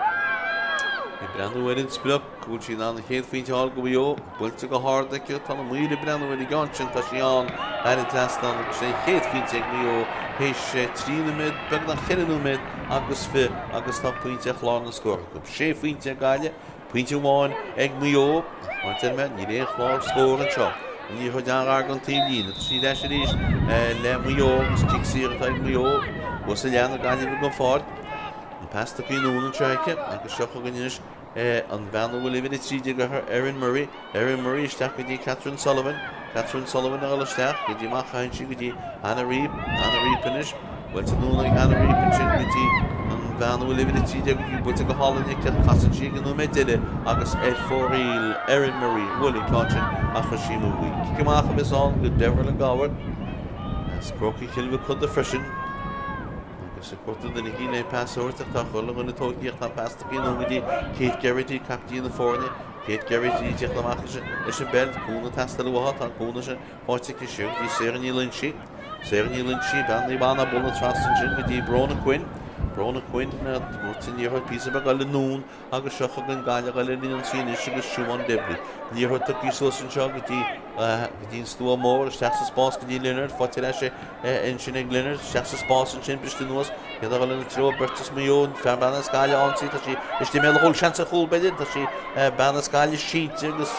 Ag breathnú ar an sprioc, go bhfuil sí in ann an chéad phointe a fháil do Mhaigh Eo. Buailte go hard aici, tá na maoir ag breathnú ar an gceann sin, tá sí ann thar an trasnán agus sé an chéad phointe ag Maigh Eo théis 3 nóiméad, beagnach 4 nóiméad agus 20 agus tá pointe ar chlár na scór acu. Sé phointe ag Gaillimh, pointe amháin ag Maigh Eo, ach mar a deir mé, níl aon chlár scór anseo. An liathróid an-ghar don taobhlíne, tá sí ar ais arís le Maigh Eo agus cic saor atá ag Maigh Eo thuas i leath na Gaillimhe den pháirc. An pas tugtha anonn anseo aici agus seo chugainn anois An bhean a bhfuil uimhir 13 uirthi, Erin Murray, Erin Murray isteach go dtí Catherine Sullivan, Catherine Sullivan a dhul isteach go dtí amach a théann sí go dtí Hannah Reape, Hannah Reape anois, buailte anonn ag Hannah Reape ansin go dtí an bhean a bhfuil uimhir 13 uirthi, buailte go hálainn aici ach casann sí ag an nóiméad deiridh agus ar fóraoil Erin Murray a bhuail an ceann sin ach chuir sí amú í. Cic amach a bheas ann go Deirbhile Gabhar as Crócaigh Chill Mhochuda freisin. Agus ag cuartú duine éicint le pas a thabhairt ach tá chuile dhuine tógtha ach tá an pas tugtha anonn go dtí Kate Geraghty, captaen na foirne. Kate Geraghty ag tíocht amach leis an bpeil. Cúnamh ag teastáil uaithi. Tá an cúnamh sin faighte aici siar go dtí Sarah Ní Loinsigh. Sarah Ní Loinsigh, bean Naomh Anna, bualadh trasna ansin go dtí Bróna Quinn. Bróna Quinn, tabhairt an liathróid píosa beag eile anonn Agus seo chugainn Gaillimh ar an ionsaí anois agus Siobhán Dibley. Liathróid tugtha suas anseo go dtí go dtí an slua mór, isteach sa spás go dtí Leonard, faighte ar ais ansin ag Leonard, isteach sa spás ansin, briste anuas, iad ag dul ina treo, beirt as Maigh Eo, fear bean as Gaillimh á ionsaí, tá sí istigh i mbéal an chúil, seans ar chúl b'fhéidir, tá sí bean as Gaillimh sínte agus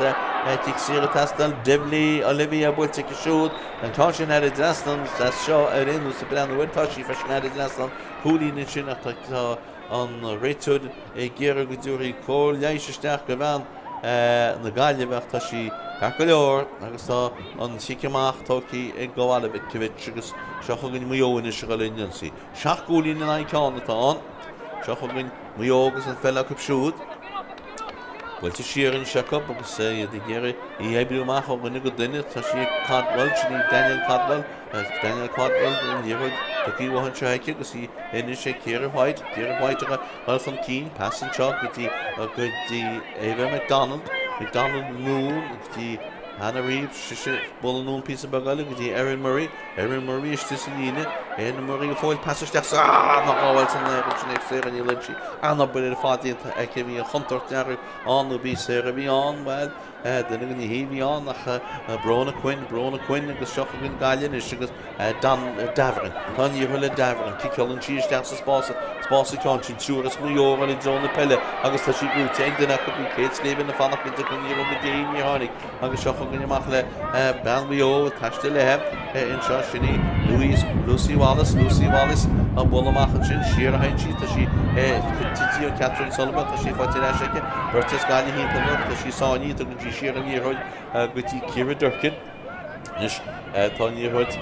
cic saor ag teastáil, Dibley, Olivia buailte aici siúd, an ceann sin thar an dtrasnán, as seo ar aon nós ag breathnú air, tá sí freisin thar an dtrasnán, cúilín ansin ach tá an réiteoir ag iarraidh go dtabharfaí cóir leighis isteach go bhean na Gaillimhe ach tá sí ceart go leor agus tá an chic amach tógtha ag Gobalovic agus seo chugainn Maigh Eo anois a dhul ar an ionsaí. Seacht gcúilín in aghaidh ceann atá ann. Seo chugainn Maigh Eo agus an pheil acu siúd. Buailte siar anois acu agus iad ag iarraidh í a oibriú amach ó dhuine go duine. Tá sí ag Caldwell, sin í Danielle Caldwell. Danielle Caldwell, an liathróid. Tugtha uaithi anseo aici agus í anois ag Ciara White. Ciara White ag dul chun cinn. Pas anseo go dtí go dtí Ava McDonald. McDonald anonn go dtí Hannah Reeves. Sise ag bualadh anonn píosa beag eile go dtí Erin Murray. Erin Murray istigh sa líne. Erin Murray ag fáil pas isteach sa an-ghabháil san aer ansin ag Sarah Ní Loinsigh. An-obair ar fad déanta aici. Bhí an chontúirt dearg ann nó bhí Sarah a bhí ann, bhuel, Duine de na hí a bhí ann ach Bróna Quinn, Bróna Quinn agus seo chugainn Gaillimh anois agus Dan Davoren. Tá an liathróid le Davoren, ciceálann sí isteach sa spás, spás an ceann sin, triúr as Maigh Eo i dtreo na peile agus tá sí gnóite ag duine acu. Bhí Kate Slavin ag fanacht go dtiocfadh an liathróid go dtí í, níor tháinig agus seo chugainn amach le bean Mhaigh Eo ag taisteal léi anseo, sin í Louise, Lucy Wallace, Lucy Wallace á bualadh amach ansin, siar a théann sí, tá sí tite ó Catherine Sullivan, tá sí faighte ar ais aici. Beirt as Gaillimh thimpeall uirthi, tá sí sáinnithe, tugann sí siar an liathróid go dtí Ciara Durkin. Anois tá an liathróid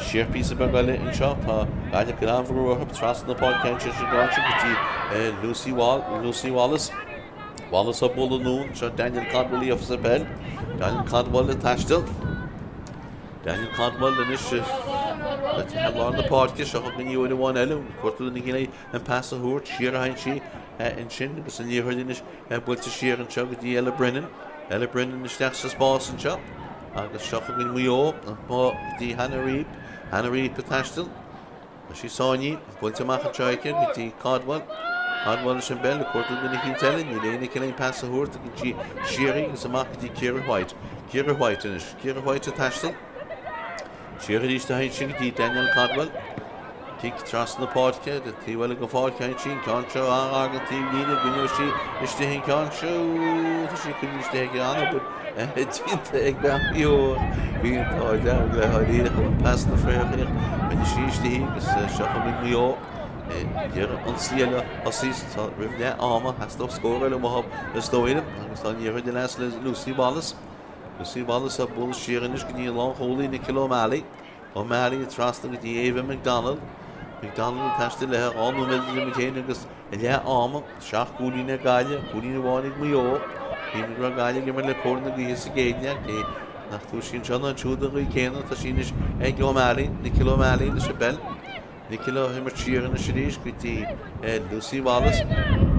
siar píosa beag eile anseo, tá Gaillimh ag cur an-bhrú orthu trasna na páirce anseo sa gceann seo go dtí Lucy Wall, Lucy Wallace. Wallace á bualadh anonn, seo Daniel Caldwell líofa sa bpeil. Daniel Caldwell ag taisteal. Daniel Caldwell anois le lár na páirce, seo chugainn í uair amháin eile, cuartú duine éigin an pas a thabhairt, siar a théann sí ansin agus an liathróid anois buailte siar anseo go dtí Ella Brennan. Ella Brennan isteach sa spás anseo agus seo chugainn Maigh Eo go dtí Hannah Reap. Hannah Reap ag taisteal. Tá sí sáinnithe, buailte amach anseo aici go dtí Caldwell. Caldwell leis an bpeil, ag cuartú duine eicínt eile, níl éinne aici le pas a thabhairt, tugann sí siar í agus amach go dtí Ciara White. Ciara White anois. Ciara White ag taisteal. Siar arís a théann sí go dtí Danielle Caldwell. Cic trasna na páirce, ar an taobh eile den pháirc a théann sí, an ceann seo an-ghar don taobhlíne, coinneoidh sí istigh an ceann seo, tá sí coinnithe istigh aici an-obair déanta ag bean Mhaigh Eo. Bhí an t-ádh dearg le hÁiríre chun pas na fraoch choinnigh sí istigh í agus seo chugainn Maigh Eo. Ag iarraidh ionsaí eile a thosaí roimh leath ama, theastódh scór eile uathu is dóigh liom agus tá an liathróid ar ais le Lucy Wallace. Lucy Wallace á bualadh siar anois go dtí an lánchúlaí Nicola O'Malley. O'Malley trasna go dtí Ava McDonald. McDonald ag taisteal léi 2 nóiméad idir muid féin agus leath ama. 7 gcúilín ag Gaillimh, cúilín amháin ag Maigh Eo. Cuimhnigh go raibh Gaillimh ag imirt le cóir na gaoithe sa gcéad leath, cé nach dtabharfaidh sí anseo ná ansiúd an ghaoth céanna. Tá sí anois ag O'Malley, Nicola O'Malley leis an bpeil. Nicola á himirt siar anois arís go dtí Lucy Wallace.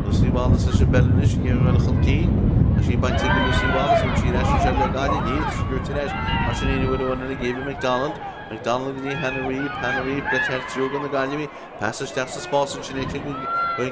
Lucy Wallace leis an bpeil anois ag iarraidh dul chun cinn. Tá sí bainte ag Lucy Wallace an sí ar ais anseo le Gaillimh. Níl, tá sí goite ar ais mar sin aon uair amháin eile ag Ava McDonald. McDonald go dtí Hannah Reeb. Hannah Reeb le teacht triúr de na Gaillimhigh. Pas isteach sa spás ansin aici go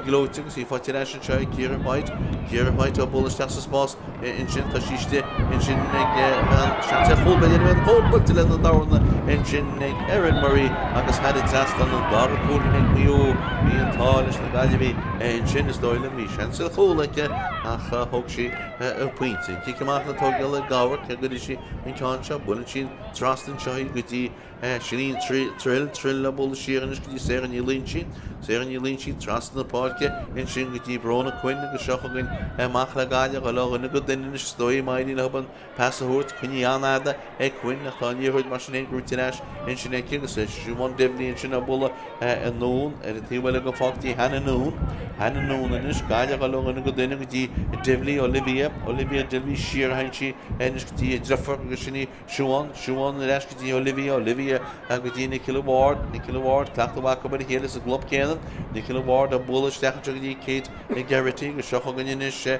gleoite agus í faighte ar ais anseo ag Ciara White. Ciara White á bualadh isteach sa spás. Ansin tá sí istigh ansin ag bean seans ar chúl b'fhéidir an cúl buailte lena dorn ansin ag Erin Murray agus thar an trasnán an dara cúilín ag Maigh Eo. Bhí an t-ádh leis na Gaillimhigh ansin is dóigh liom. Bhí seans ar chúl aici ach thóg sí an pointe. An cic amach le tógáil ag Gabhar cé go gcuirfidh sí an ceann seo. Buaileann sí trasna anseo í go dtí Sinéad Trill, Trill á bualadh siar anois go dtí Sarah Ní Loingsigh, Sarah Ní Loingsigh trasna na páirce ansin go dtí Bróna Quinn agus seo chugainn amach le Gaillimh, ó dhuine go duine anois is dóigh má éiríonn leo an pas a thabhairt, coinnithe an-fhada ag Quinn ach tá an liathróid mar sin féin gnóite ar ais ansin aici agus Siobhán Divilly ansin á bualadh anonn ar an taobh eile den pháirc go dtí Hannah Noone, Hannah Noone anois, Gaillimh ó dhuine go duine go dtí Divilly, Olivia, Olivia Divilly siar a théann sí anois go dtí a deirfiúr agus sin í Siobhán, Siobhán ar ais go dtí Olivia, Olivia go dtí Nicola Ward, Nicola Ward, cleachtadh mhaith acu ar a chéile sa gclub céanna, Nicola Ward á bualadh isteach anseo go dtí Kate Geraghty agus seo chugainn anois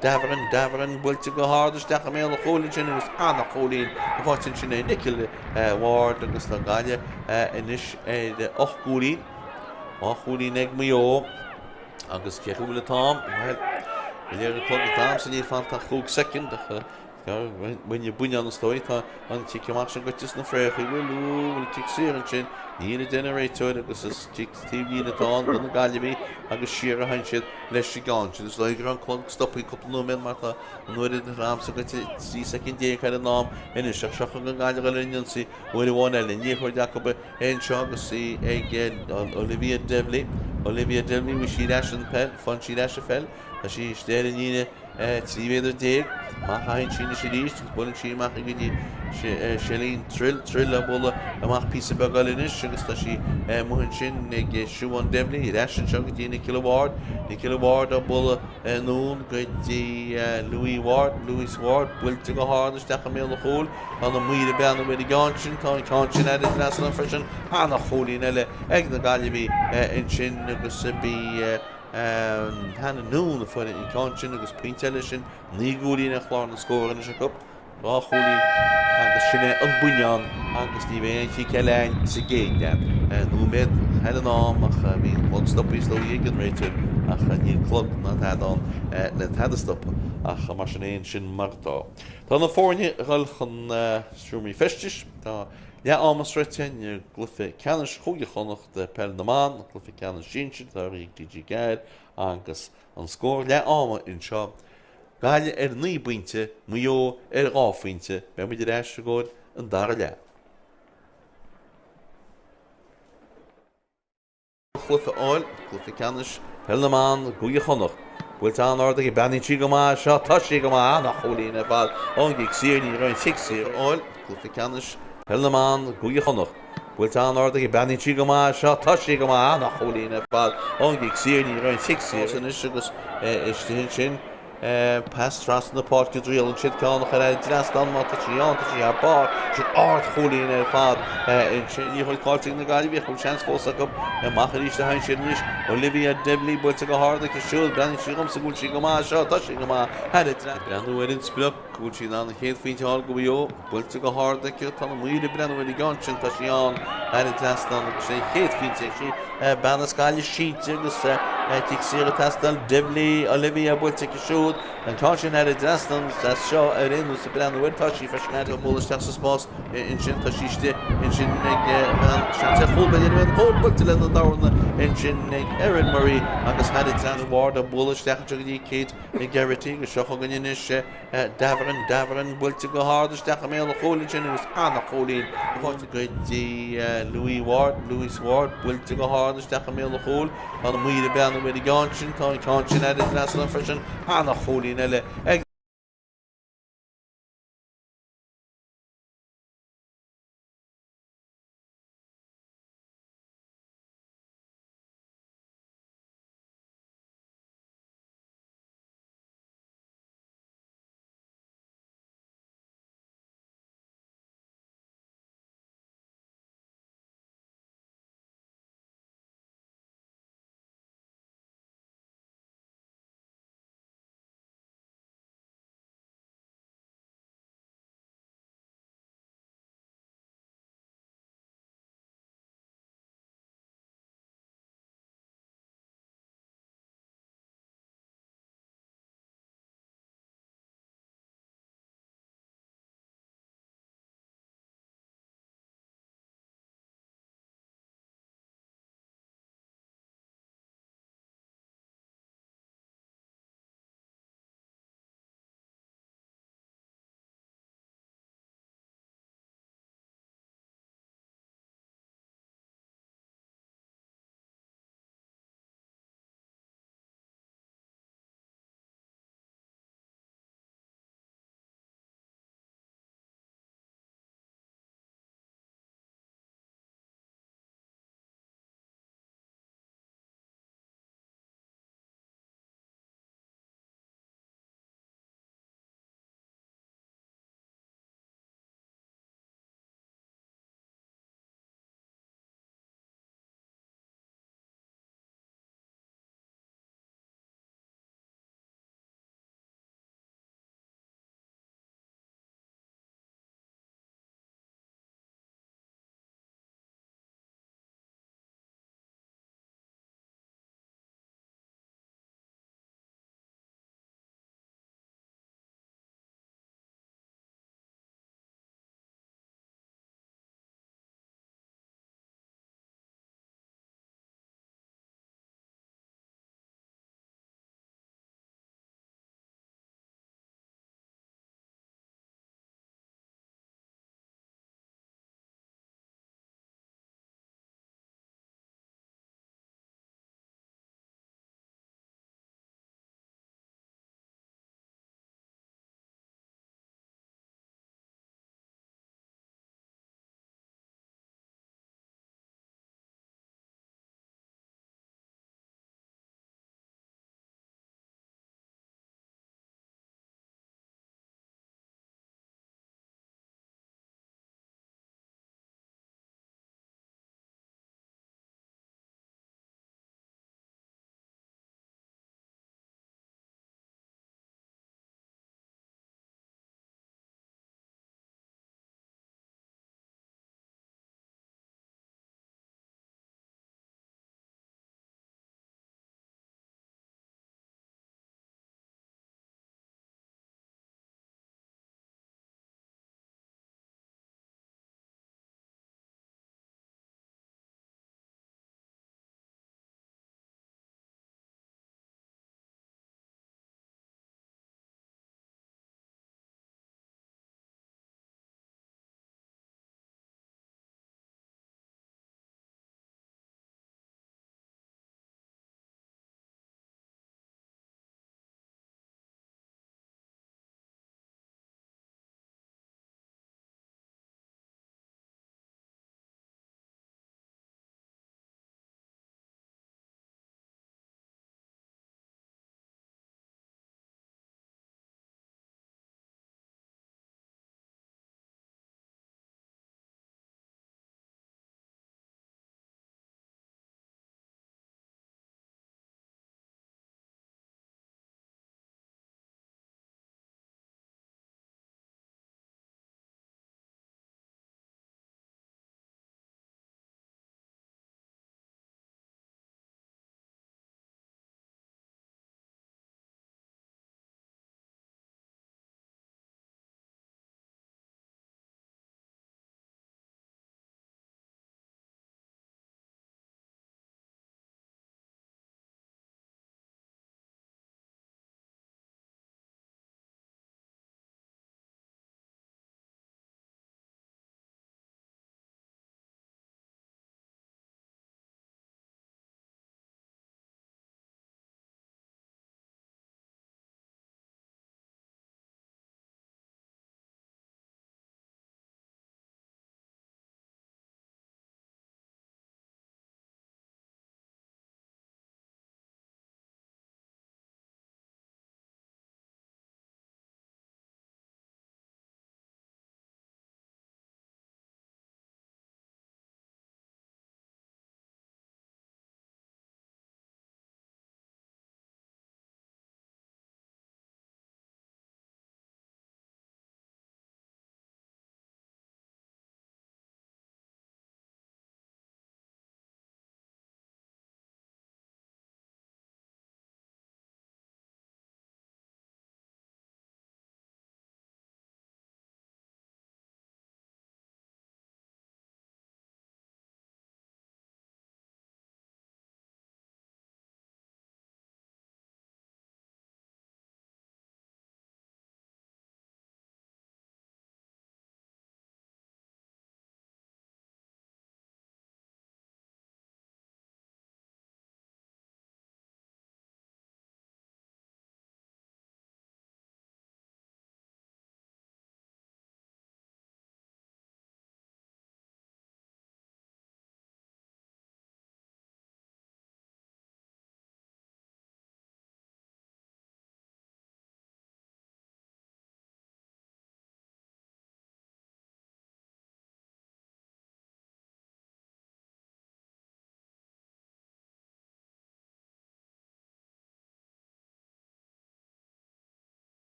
Davoren, Davoren buailte go hard isteach i mbéal an chúil ansin agus an-chúilín faighte ansin ag Nicola Ward agus tá Gaillimh anois ar 8 gcúilín, 2 chúilín ag Maigh Eo agus cé chaoi bhfuil an t-am? Bhuel, go léir an clog an t-am so níl fanta ach 5 soicind ach Muine buinneán is dóigh. Tá an cic amach sin goite sna fréachaí. Bhfuil, bhfuil cic saor ansin? Níl a deir an réiteoir agus is cic taobh líne atá ann do na Gaillimhigh agus siar a théann siad leis an gceann sin. Is dóigh go raibh an clog stoptha cúpla nóiméad mar tá an uair an t-am goite 13 soicind thar an am anois. Ach seo chugainn Gaillimh ar an ionsaí uair amháin eile. An liathróid acu anseo agus í ag Olivia Divilly. Olivia Divilly, bhí sí ar ais an peil, faigheann sí ar ais an pheil. Tá sí istigh ar an líne 13 mhéadar. Amach a théann sí anois arís agus buaileann sí amach go dtí Shelleen Trill. Trill á bualadh amach píosa beag eile anois agus tá sí amuigh ansin ag Siobhán Devlin. Ar ais anseo go dtí Nicola Ward. Nicola Ward á bualadh anonn go dtí Louise Ward. Louise Ward buailte go hard isteach i mbéal an chúil. Tá na maoir ag breathnú ar an gceann sin. Tá an ceann sin thar an trasnán freisin. Ana-chúilín eile ag na Gaillimhigh ansin agus b'í Hannah Noone a fuair an ceann sin agus pointe eile sin. 9 gcúilín ar chlár na scór anois acu. 2 chúilín agus sin é an buinneán agus ní bheidh aon chic eile againn sa gcéad leath. Nóiméad thar an am ach bhí an clog stoptha is dóigh ag an réiteoir ach níl clog ná tada ann le tada a stopadh ach mar sin é sin mar atá. Tá na foirne ag dul chun seomraí feistis. Tá leath ama sroichte i gcluiche ceannais Chúige Chonnacht Peil na mBan, an cluiche ceannais sinsir atá ar TG4 agus an scór leath ama anseo, Gaillimh ar 9 bpointe, Maigh Eo ar 2 phointe. Beidh muid ar ais i gcomhair an dara leath. Cluiche a fháil, cluiche ceannais Peil na mBan i gCúige Chonnacht. Buailte an-ard aici, breathnaíonn sí go maith seo, tá sí go maith, an-chúilín ar fad ón gcic saor, ní raibh an chic saor a fháil, cluiche ceannais Peil na mBan i gCúige Chonnacht. Buailte an-ard aici, breathnaíonn sí go maith seo, tá sí go maith, an-chúilín ar fad ón gcic saor, ní raibh an chic saor anois agus istigh ansin. Pas trasna na páirce triaileann siad ceann a chur thar an dtrasnán má tá sí ann, tá sí thar barr. Sin ardchúilín ar fad ansin. Liathróid caillte ag na Gaillimhigh, bhfuil seans fós acu. Amach arís a théann siad anois. Olivia Devlin buailte go hard aici siúd. Breathnaíonn sí dhomsa go bhfuil sí go maith seo, tá sí go maith thar an trasnán. Breathnú ar an sprioc, go bhfuil sí in ann an chéad phointe a fháil do Mhaigh Eo. Buailte go hard aici, tá na maoir ag breathnú ar an gceann sin, tá sí ann thar an trasnán agus sé an chéad phointe ag sí. Bean as Gaillimh sínte agus cic saor ag teastáil, Devlin, Olivia buailte aici siúd, an ceann sin thar an trasnán as seo ar aon nós ag breathnú air, tá sí freisin ag bualadh isteach sa spás ansin, tá sí istigh ansin ag bean seans ar chúl, b'fhéidir an chúl buailte lena dorn ansin ag Erin Murray agus thar an trasnán. Ward ag bualadh isteach anseo go dtí Kate Geraghty agus seo chugainn anois. Davoren, Davoren buailte go hard isteach i mbéal an chúil ansin agus an-chúilín faighte go dtí Louise Ward, Louise Ward buailte go hard isteach i mbéal an chúil. Tá na maoir ag breathnú ar an gceann sin, tá an ceann sin thar an trasnán freisin, an-chúilín eile ag.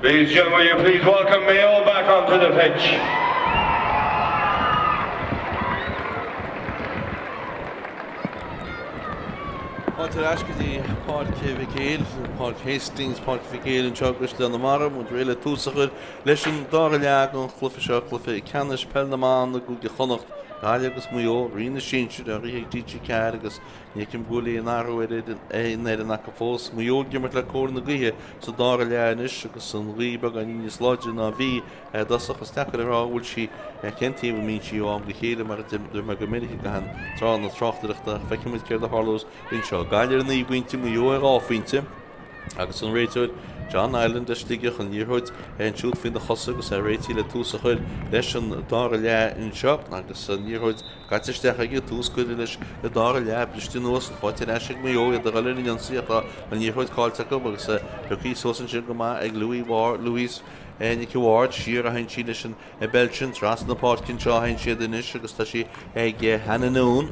Ladies and gentlemen, will you please welcome Mayo back onto the pitch. Fáilte ar ais go dtí Páirc Mhic Éil, Páirc Hastings, Páirc Mhic Éil anseo i gCaisleán na Mara. Muid réidh le tús a chur leis an dara leath den chluiche seo, cluiche ceannais Peil na mBan i gCúige Chonnacht, Gaillimh agus Maigh Eo, Rí na Sinsear á rith ag TG4 agus ní fheicim go bhfuil aon athrú ar aon fhoireann acu fós. Maigh Eo ag imirt le cóir na gaoithe sa dara leath anois agus an ghaoth beagáinín níos láidre ná a bhí I dtosach, is deacair a rá an bhfuil sí cén taobh a mbíonn sí ó am go chéile mar a deir mé go minic i gcaitheamh tráth na tráchtaireachta ach feicfidh muid céard a tharlós anseo. Gaillimh ar 9 bpointe, Maigh Eo ar 2 phointe agus an réiteoir John Niland as Sligeach an liathróid ansiúd faoina chosa agus é réitithe le tús a chur leis an dara leath anseo agus an liathróid caite isteach aige, tús curtha leis an dara leath, briste anuas, faighte ar ais ag Maigh Eo, iad ag dul ar an ionsaí ach tá an liathróid caillte acu agus pioctha suas ansin go maith ag Louis Ward, Louise Nicky Ward, siar a théann sí leis an bpeil sin, trasna na páirce anseo a théann siad anois agus tá sí ag Hannah Noone.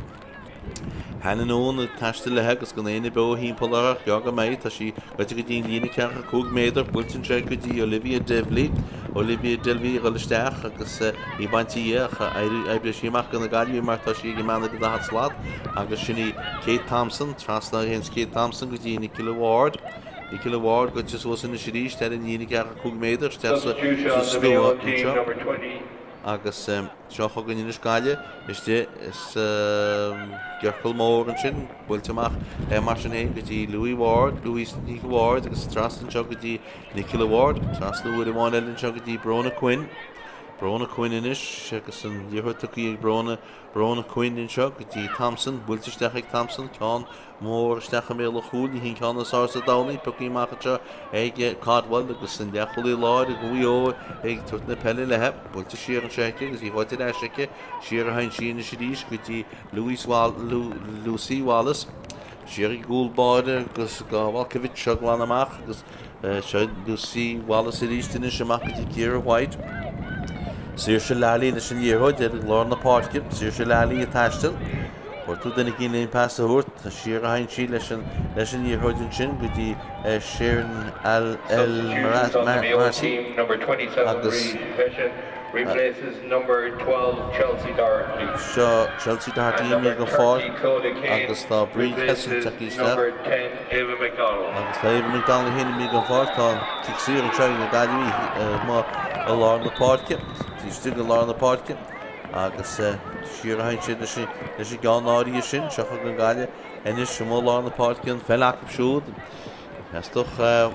Hannah Noone ag taisteal léi agus gan éinne beo thimpeall uirthi ach gearr go mbeidh. Tá sí gaibhte go dtí an líne 45 méadar, buailte anseo go dtí Olivia Divilly. Olivia Divilly ag dul isteach agus í bainte dhi ach oibreoidh sí amach do na Gaillimhigh mar tá sí ag an mbean ag an 40 slat agus sin í Kate Thompson, trasna a théanns Kate Thompson go dtí Nicola Ward. Nicola Ward goite suas anois arís ar an líne 45 méadar isteach sa slua anseo agus seo chugainn anois Gaillimh istigh sa gciorcal mór ansin, buailte amach mar sin féin go dtí Louis Ward, Louise Nic Ward agus trasna anseo go dtí Nicola Ward, trasna uair amháin eile anseo go dtí Brona Quinn. Brona Quinn anois agus an liathróid tugtha ag Brona, Brona Quinn anseo go dtí Thompson, buailte isteach ag Thompson, ceann mór isteach i mbéal an chúil, ní hí an ceann is fearr sa domhan í, pioctha amach anseo ag Caldwell agus an leathchúlaí láir ag Mhaigh Eo ag tabhairt na peile léi, buailte siar anseo aici agus í faighte ar ais aici, siar a théann sí anois arís go dtí Louise Lucy Wallace, siar ag an gcúl báire agus Valkovic á glanadh amach agus Seo Lucy Wallace arís anois amach go dtí Ciara White. Saoirse Lally leis an liathróid ar lár na páirce. Saoirse Lally ag taisteal. Cuartú duine éigin le pas a thabhairt. Siar a théann sí leis an leis an liathróid ansin go dtí Sharon Al El Marcy agus Replaces number 12 Chelsea Doherty. Seo Chelsea Doherty imithe den pháirc agus tá Bríd Hession tagtha isteach. Agus tá Ava McDonald féin imithe den pháirc. Tá an cic saor anseo ag na Gaillimhigh amuigh i lár na páirce. Taobh istigh i lár na páirce agus siar a théann siad leis an gceann áirithe sin. Seo chugainn Gaillimh anois amuigh i lár na páirce an pheil acu siúd. Theastódh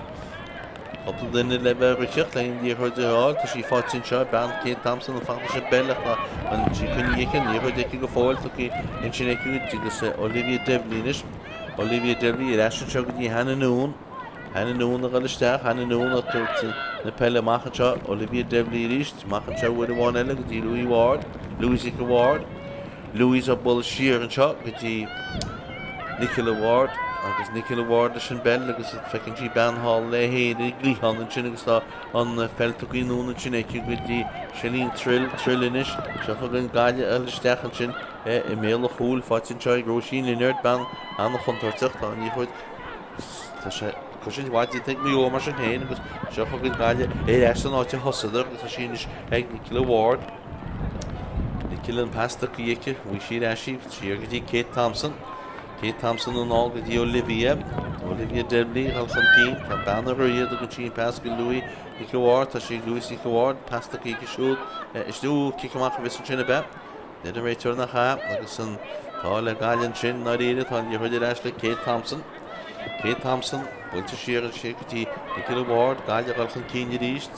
cúpla duine le bheith ag ritheacht le an liathróid a fháil. Tá sí faighte anseo ag bean Kate Thompson an fada sin peil ach tá an sí coinnithe aici, an liathróid aici go fóill tugtha ansin aici agus Olivia Divilly anois. Olivia Divilly ar ais anseo go dtí Hannah Noone. Hannah Noone ag dul isteach, Hannah Noone ag tabhairt na peile amach anseo. Olivia Divilly arís, amach anseo uair amháin eile go dtí Louis Ward, Louise Ward. Louise ag bualadh siar anseo go dtí Nicola Ward agus Nicola Ward leis an bpeil agus feiceann sí bean thall léi féin ar an gcliathán ansin agus tá an pheil tugtha anonn ansin aici go dtí Shelleen Trill, Trill anois, seo chugainn Gaillimh ag dul isteach ansin i mbéal an chúil, faighte anseo ag Róisín Lynard, bean an-chontúirteach, tá an liathróid, tá sé cosaint mhaith déanta ag Maigh Eo mar sin féin agus seo chugainn Gaillimh ar ais san áit a thosaíodar agus tá sí anois ag Nicola Ward. Nicola an pas tugtha aici, bhuaigh sí ar ais í, siar go dtí Kate Thompson. Kate Thompson anall go dtí Olivia. Olivia Divilly ag dul chun cinn, tá bean uirthi, tugann sí an pas go Louis Nic Ward, tá sí ag Louis Nic Ward, pas tugtha aici siúd, isteach, cic amach a bheas ansin ab ea? Deir an réiteoir nach ea, agus an t-ádh le Gaillimh ansin, i ndáiríre, tá an liathróid ar ais le Kate Thompson. Kate Thompson, buailte siar ansin go dtí Nicola Ward, Gaillimh ag dul chun cinn arís,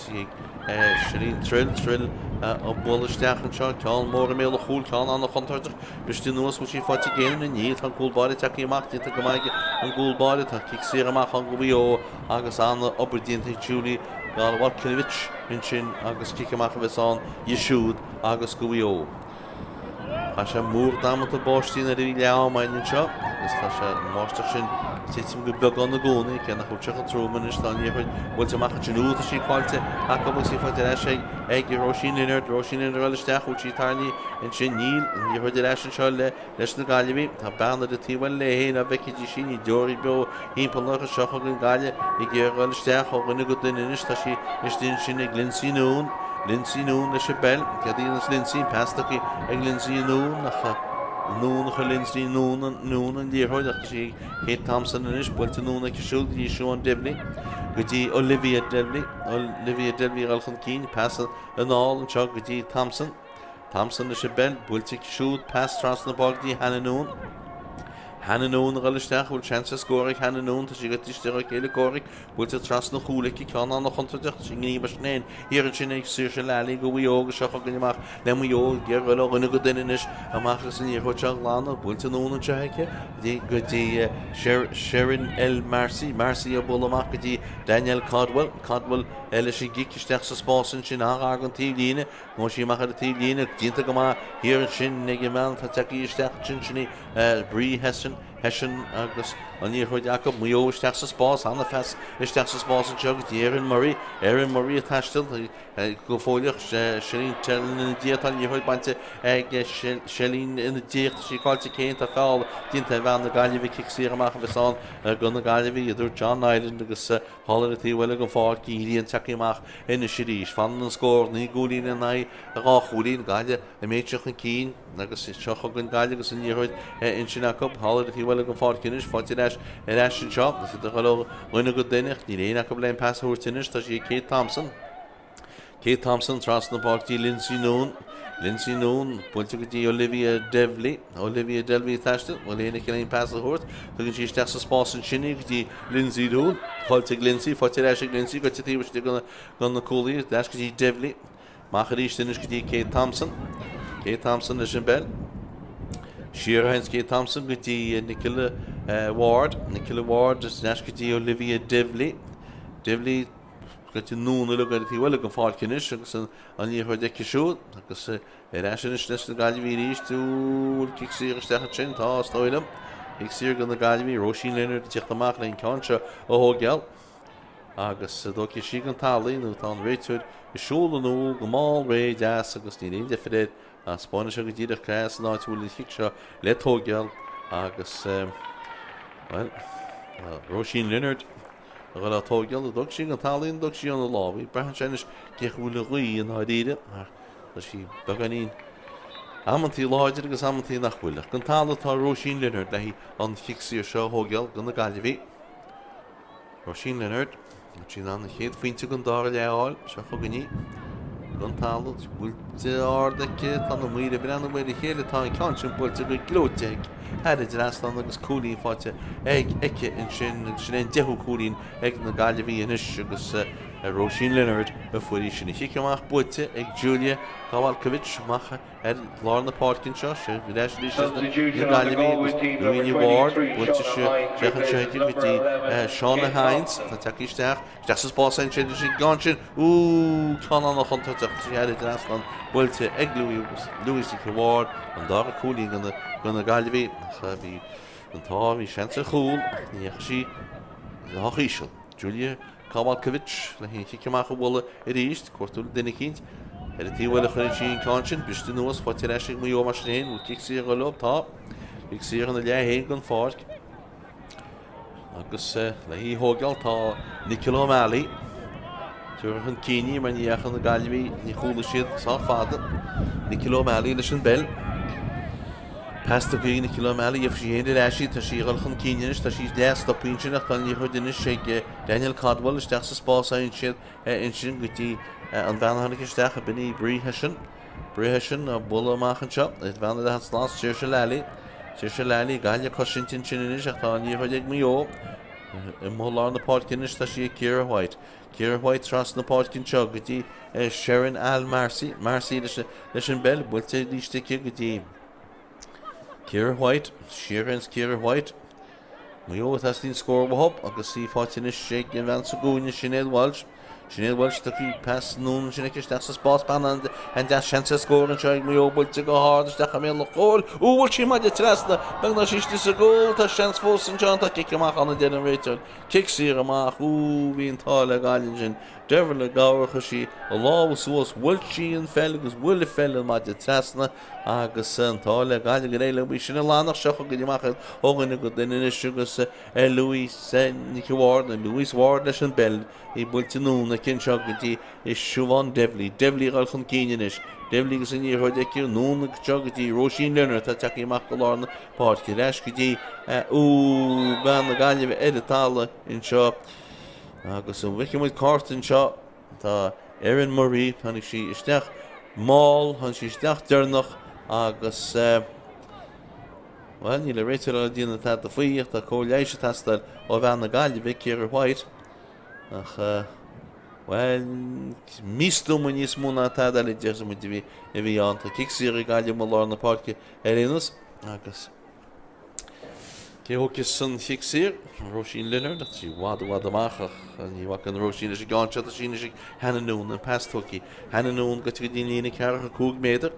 Shelleen Trill, Trill ag bualadh isteach anseo, ceann mór i mbéal an chúil, ceann an-chontúirteach, briste anuas, bhfuil sí faighte ag éinne? Níl, tá an cúl báire tagtha amach, déanta go maith ag an gcúl báire, tá cic saor amach ann do Mhaigh Eo agus an-obair déanta ag Julie Galwatkevich ansin agus cic amach a bheas ann di siúd agus do Mhaigh Eo. Chaith sé múr damanta báistí nuair a bhí leath am againn anseo agus tá sé an bháisteach sin ag titim go beagán i gcónaí, cé nach bhfuil sé chomh trom anois tá an liathróid buailte amach ansin. Ó, tá sí caillte acu agus í faighte ar ais ag ag Róisín Lynard, Róisín Lynard ag dul isteach, bhfuil sí tarraingthe ansin? Níl, an liathróid ar ais anseo le leis na Gaillimhigh. Tá bean ar an taobh eile léi féin á bhfeicfidís í, ní deoraí beo thimpeall uirthi. Seo chugainn Gaillimh ag iarraidh a dhul isteach ó dhuine go duine anois. Tá sí istigh ansin ag Lindsay Noone. Lindsay Noone leis an bpeil. Céard a dhéanas Lindsay? An pas tugtha ag Lindsay Noone ach Noone a chuir Lindsay Noone Noone an liathróid ach tá sí ag Kate Thompson anois. Buailte anonn aici siúd go dtí Siobhán Divilly. Go dtí Olivia Divilly. Olivia Divilly ag dul chun cinn. Pas anall anseo go dtí Thompson. Thompson leis an bpeil, buailte aici siúd, pas trasna na páirce go dtí Hannah Noone. Hannah Noone ag dul isteach, bhfuil seans ar scór ag Hannah Noone, tá sí gaibhte istigh dá céile comhraic, buailte trasna an chúil aici, ceann an-chontúirteach, tá sí gníomhach sin féin, thiar ansin ag Saoirse Lally go Mhaigh Eo agus seo chugainn amach le Maigh Eo, ag iarraidh dul ó dhuine go duine anois, amach agus an liathróid seo a ghlanadh, buailte anonn anseo aici go dtí Sherin El Marcy, Marcy ag bualadh amach go dtí Danielle Caldwell, Caldwell leis an gcic isteach sa spás ansin, an-ghar don taobhlíne, Ghabh sí amach ar an taobhlíne, déanta go maith thiar ansin ag an mbean atá tagtha isteach ansin, sin í Brie Hession, Hession agus an liathróid acu, Maigh Eo isteach sa spás, an-phas isteach sa spás anseo go dtí Erin Murray, Erin Murray ag taisteal go fóilleach, Shelleen Tellin ina diaidh, tá an liathróid bainte ag Shelleen ina diaidh, tá sí caillte aici féin, tá feall déanta ar bhean na Gaillimhe, cic saor amach a bheas ann do na Gaillimhigh, a dúirt John Niland agus Thall ar an taobh eile den pháirc, an ghrian tagtha amach anois arís. Fanann an scór, 9 gcúilín in aghaidh 2 chúilín. Gaillimh an méid seo chun cinn agus seo chugainn Gaillimh agus an liathróid ansin acu. Thall ar an taobh eile den pháirc anois, faighte ar ais ar ais anseo. Is iad ag dul ó dhuine go duine ach níl éinne acu le aon pas a thabhairt anois. Tá sí ag Kate Thompson. Kate Thompson trasna na páirce go dtí Lindsay Noone. Lindsay Noone buailte go dtí Olivia Devley. Olivia Devley ag taisteal. Bhfuil éinne aici le aon pas a thabhairt? Tugann sí isteach sa spás ansin í go dtí Lindsay Noone. Caillte ag Lindsay, faighte ar ais ag Lindsay, goite taobh istigh de na cúlaithe. Ar ais go dtí Devley. Amach arís anois go dtí Kate Thompson. Kate Thompson leis an bpeil. Siar a théanns Kate Thompson go dtí Nicola Ward. Nicola Ward ar ais go dtí Olivia Devley. Devley Goite anonn uilig ar an taobh eile den pháirc anois agus an liathróid aici siúd agus ar ais anois leis na Gaillimhigh arís. Bhfuil cic saor isteach ansin? Tá, is dóigh liom. Cic saor do na Gaillimhigh. Róisín Leonard ag teacht amach le an ceann seo a thógáil agus tógfaidh sí den talamh nó tá an réiteoir ag siúl anall go mall réidh deas agus níl aon deifir air. Spáineann sé go díreach cá as an áit a bhfuil an chic seo le tógáil agus, bhuel, Róisín Leonard. A dhul á tógáil, an dtógfaidh sí den talamh, an dtógfaidh sí óna lámh í. Braitheann sé anois cé chomh bhfuil an ghaoth i ndáiríre, mar tá sí beagáinín amantaí láidir agus amantaí nach bhfuil. Ach den talamh atá Róisín Leonard le an chic saor seo a thógáil do na Gaillimhigh. Róisín Leonard, tá sí in ann an chéad phointe den dara leath a fháil. Seo chugainn í. Den talamh, buailte ard aici, tá na maoir ag breathnú ar a chéile, tá an ceann sin buailte go gleoite aici. Thar an dtrasnán agus cúilín faighte ag aici ansin agus sin é an deichiú cúilín ag na Gaillimhigh anois agus Róisín Leonard a fuair í sin. An chic amach buaite ag Julia Kowalkiewicz amach ar lár na páirce anseo. Sé ar ais arís leis na Gaillimhigh agus Louise Ward buailte isteach anseo aici go dtí Shauna Hynes atá tagtha isteach. Isteach sa spás ansin leis an gceann sin. Úúú, ceann an-chontúirteach thar an dtrasnán buailte ag Louise Ward, an dara cúilín do na Gaillimhigh. Ach bhí an t-ádh, bhí seans ar chúl ach ní dheachaigh sí sách íseal. Julia Kowalkiewicz le an chic amach a bhualadh arís, cuartú le duine eicínt. Ar an taobh eile chuireann sí an ceann sin, briste anuas, faighte ar ais ag Maigh Eo mar sin féin. Bhfuil cic saor ag dul leo? Tá. Cic saor ina leath féin den pháirc. Agus le hí a thógáil tá Nicola O'Malley. Tabhartha chun cinn í mar ní dheachaigh na Gaillimhigh, ní chúlaigh siad sách fada. Nicola O'Malley leis an bpeil. Pas tugtha ag Nicola O'Malley, gheobhaidh sí féin ar ais í, tá sí ag dul chun cinn anois, tá sí leath stoptha ansin ach tá an liathróid anois ag Daniel Caldwell isteach sa spás a fhaigheann siad ansin go dtí an bhean a tháinig isteach, b'in í Brie Hession. Brie Hession á bualadh amach anseo. An bhean ar leathadh slas, Saoirse Lally. Saoirse Lally, Gaillimh ag cosaint ansin anois ach tá an liathróid ag Maigh Eo. I lár na páirce anois tá sí ag Ciara White. Ciara White trasna na páirce anseo go dtí Sharon Al Marcy. Marcy leis an bpeil, buailte arís aici go dtí Ciara White. Siar ins Ciara White. Maigh Eo ag teastaíonn scór uathu agus í faighte anois ag an bhean sa gcúinne, Sinéad Walsh. Sinéad Walsh tugtha pas anonn ansin aici isteach sa spás bean an-deas seans ar scór anseo ag Maigh Eo buailte go hard isteach i mbéal an chúil. Ó bhuail sí maide trasna beagnach sí istigh sa gcúl tá seans fós anseo tá cic amach ann a deir an réiteoir. Cic saor amach Ó bhí an t-ádh le Gaillimh ansin. Dervla Gower chuir sí a lámha suas bhuail sí an pheil agus bhuail an pheil an maide trasna agus an t-ádh le Gaillimh go léir bhí sin i lánach seo chugainn amach ó dhuine go duine anois agus Louise Nic Ward nó Louise Ward leis an bpeil í buailte anonn aici anseo go dtí Siobhán Devley. Devley ag dul chun cinn anois. Devley agus an liathróid aici anonn anseo go dtí Róisín Leonard atá tagtha amach go lár na páirce. Ar ais go dtí ú bean na Gaillimhe ar an talamh anseo. Agus an bhfeicfidh muid cárta anseo? Tá Erin Murray, tháinig sí isteach mall, tháinig sí isteach deireanach agus bhuel, níl an réiteoir ag déanamh tada faoi ach tá cóir leighis ag teastáil ó bhean na Gaillimhe, Ciara White. Ach, bhuel, místuama níos mó ná tada eile, déarfaidh muid, a bhí, a bhí ann. Tá cic saor ag Gaillimh i lár na páirce ar aon nós agus cé a thógfas an chic saor? Róisín Leonard, ach tá sí i bhfad, i bhfad amach ach ní bhacann Róisín leis an gceann seo, tá sí anois ag Hannah Noone, an pas tugtha. Hannah Noone goite go dtí an líne ceathracha 5 méadar.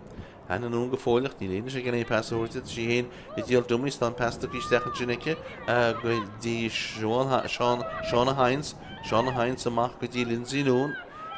Hannah Noone go fóill ach níl aon fhios ag aon pas a thabhairt di, tá sí féin ag díol dummies, tá an pas tugtha isteach ansin aici go dtí Shauna Hynes, Shauna Hynes amach go dtí Lindsay Noone,